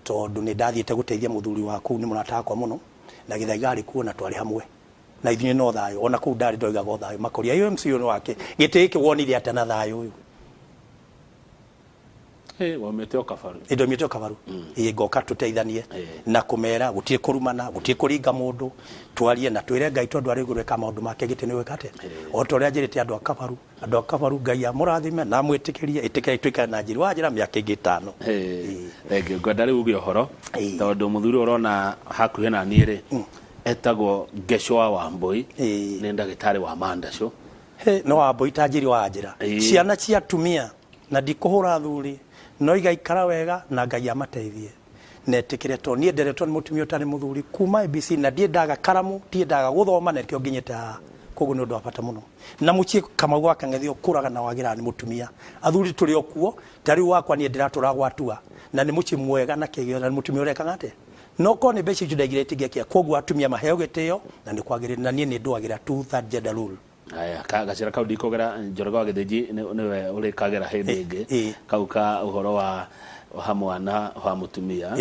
tondũ nĩ ndathiĩte gũteithia mũthuri wa kũu, nĩ mũrata wakwa mũno, na Gĩthaiga arĩ kuo na twarĩ hamwe. Na ithuĩ no thayũ, ona kũu ndarĩ ndoigaga o thayũ. Makoria, ĩyo MC ũyũ nĩ wake, gĩtĩ gĩkĩ wonire atĩa na thayũ ũyũ?
Waumĩte o Kabaru.
Ndaumĩte o Kabaru. Ngoka tũteithanie na kũmera gũtirĩ kũrumana, gũtirĩ kũringa mũndũ, twarie na twĩre Ngai tondũ arĩ igũrũ eka maũndũ make gĩtĩ nĩ gwĩka atĩa? O ta ũrĩa njĩrĩte andũ a Kabaru, andũ a Kabaru Ngai amũrathime na amwĩtĩkĩrie, ĩtĩkĩrai tũikare na Njiri wa njĩra mĩaka ĩngĩ ĩtano.
Thank you. Ngwenda rĩu uge ũhoro, tondũ mũthuri ũyũ ũrona hakuhĩ na niĩ rĩ, etagwo Ngecwa Wambui, nĩ ndagĩtarĩ wa mandacũ.
No Wambui ta Njiri wa njĩra. Ciana cia atumia na ndikũhũra athuri, no igaikara wega na Ngai amateithie. Na etĩkĩre tondũ niĩ nderetwo nĩ mũtumia ũtarĩ mũthuri kuma ABC na ndiendaga karamu, ndiendaga gũthoma na nĩkĩo nginyĩte haha. Koguo nĩ ũndũ wa bata mũno. Na mũciĩ Kamau wa Kang'ethe ũkũraga na wagĩraga nĩ mũtumia. Athuri tũrĩ o kuo, ta rĩu wakwa niĩ ndĩratũra gwatua, na nĩ mũciĩ mwega na kĩgĩo na nĩ mũtumia ũrekaga atĩa? No korwo nĩ mbeca icio ndaigire itingĩakia. Koguo atumia maheo gĩtĩo na nĩ kwagĩrĩire, na niĩ nĩ ndũagĩra two third gender rule.
Aya, gacĩra kau ndikũgera Njoroge wa Gĩthĩnji nĩwe ũrĩkagera hĩndĩ ĩngĩ. Kau ka ũhoro wa wa mwana wa mũtumia.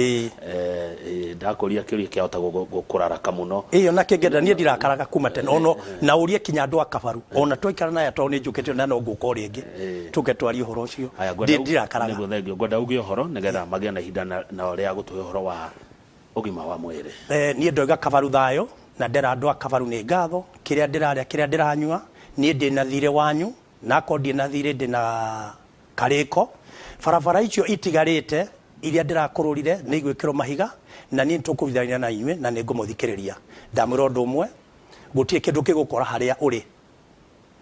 Ndakũria kĩũria kĩahota gũkũraraka mũno.
Ĩyo na kĩngenda niĩ ndirakaraga kuma tene ono na ũrie kinya andũ a Kabaru ona twaikara naye tondũ nĩ njũkĩte na no ngũka o rĩngĩ tũke twarie ũhoro ũcio. Ndirakaraga.
Nĩguo thengio ngwenda uge ũhoro nĩgetha magĩe na ihinda nao rĩa gũtũhe ũhoro wa ũgima wa mwĩrĩ.
Niĩ ndoiga Kabaru thayũ na ndera andũ a Kabaru nĩ ngatho kĩrĩa ndĩrarĩa kĩrĩa ndĩranyua niĩ ndĩna thirĩ wanyu na akorwo ndirĩ na thirĩ ndĩna karĩko. Barabara icio itigarĩte iria ndĩrakũrũrire nĩ igwĩkĩrwo mahiga na niĩ nĩtũkũrutithania na inyuĩ na nĩ ngũmũthikĩrĩria. Ndamwĩra ũndũ ũmwe, gũtirĩ kĩndũ kĩgũkora harĩa ũrĩ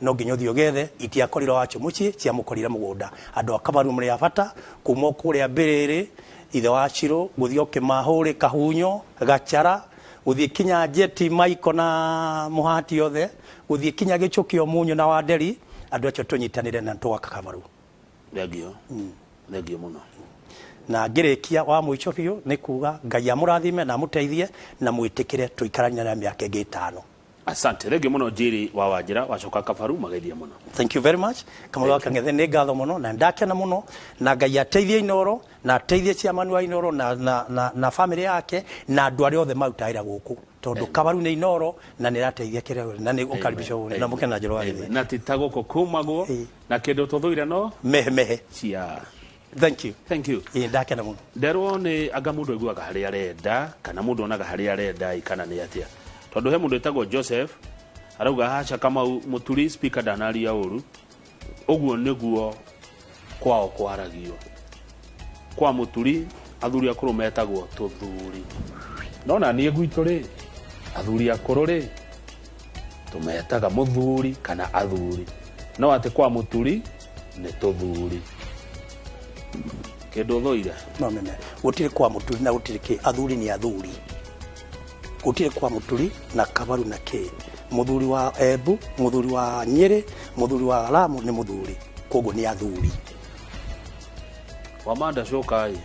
no nginya ũthiĩ ũgethe. Itiakorire wacho mũciĩ, ciamũkorire mũgũnda. Andũ a Kabaru mũrĩ a bata kuma o kũrĩa Mbĩrĩrĩ, ithe wa Shiro, gũthiĩ o Kĩmahũrĩ, Kahunyo, Gachara, gũthiĩ kinya Njeti, Maiko na Mũhati othe, gũthiĩ kinya Gĩchũkio, Mũnyũ na Wanderi. Andũ acio tũnyitanĩre na tũgaka Kabaru.
Thengio. Thengio mũno.
Na ngĩrĩkia wa mũico biũ nĩ kuga Ngai amũrathime na amũteithie na mwĩtĩkĩre tũikaranie na mĩaka ĩngĩ 5.
Asante. Thengio mũno Njiri wa Wanjira, wacoka Kabaru mageithie mũno.
Thank you very much. Kamau wa Kang'ethe nĩ ngatho mũno na ndakena mũno na Ngai ateithie Inooro na ateithie chairman wa Inooro na family yake na andũ arĩa othe marutaga wĩra gũkũ tondũ Kabaru nĩ Inooro na nĩ ĩrateithia kĩrĩa na nĩ ũkaribicwo na mũkena Njoro wa Gĩthĩnji.
Na ti ta gũkũ kumagwo na kĩndũ tũthũire no
mehe mehe.
Cia.
Thank you.
Thank you.
Ndakena mũno.
Nderwo nĩ anga mũndũ aiguaga harĩa arenda kana mũndũ onaga harĩa arenda kana nĩ atĩa. Tondũ he mũndũ wĩtagwo Joseph arauga haca Kamau mũturi speaker ndanaria ũru. Ũguo nĩguo kwao kwaragio. Kwa mũturi athuri akũrũ metagwo tũthuri. No na niĩ gwitũ rĩ athuri akũrũ rĩ tũmetaga mũthuri kana athuri. No atĩ kwa mũturi nĩ tũthuri. Kĩndũ ũthũire?
No mene. Gũtirĩ kwa mũturi na gũtirĩ kĩ. Athuri nĩ athuri. Gũtirĩ kwa mũturi na Kabaru na kĩ. Mũthuri wa Embu, mũthuri wa Nyĩrĩ, mũthuri wa Lamu nĩ mũthuri. Koguo nĩ athuri.
Wamanda cokai.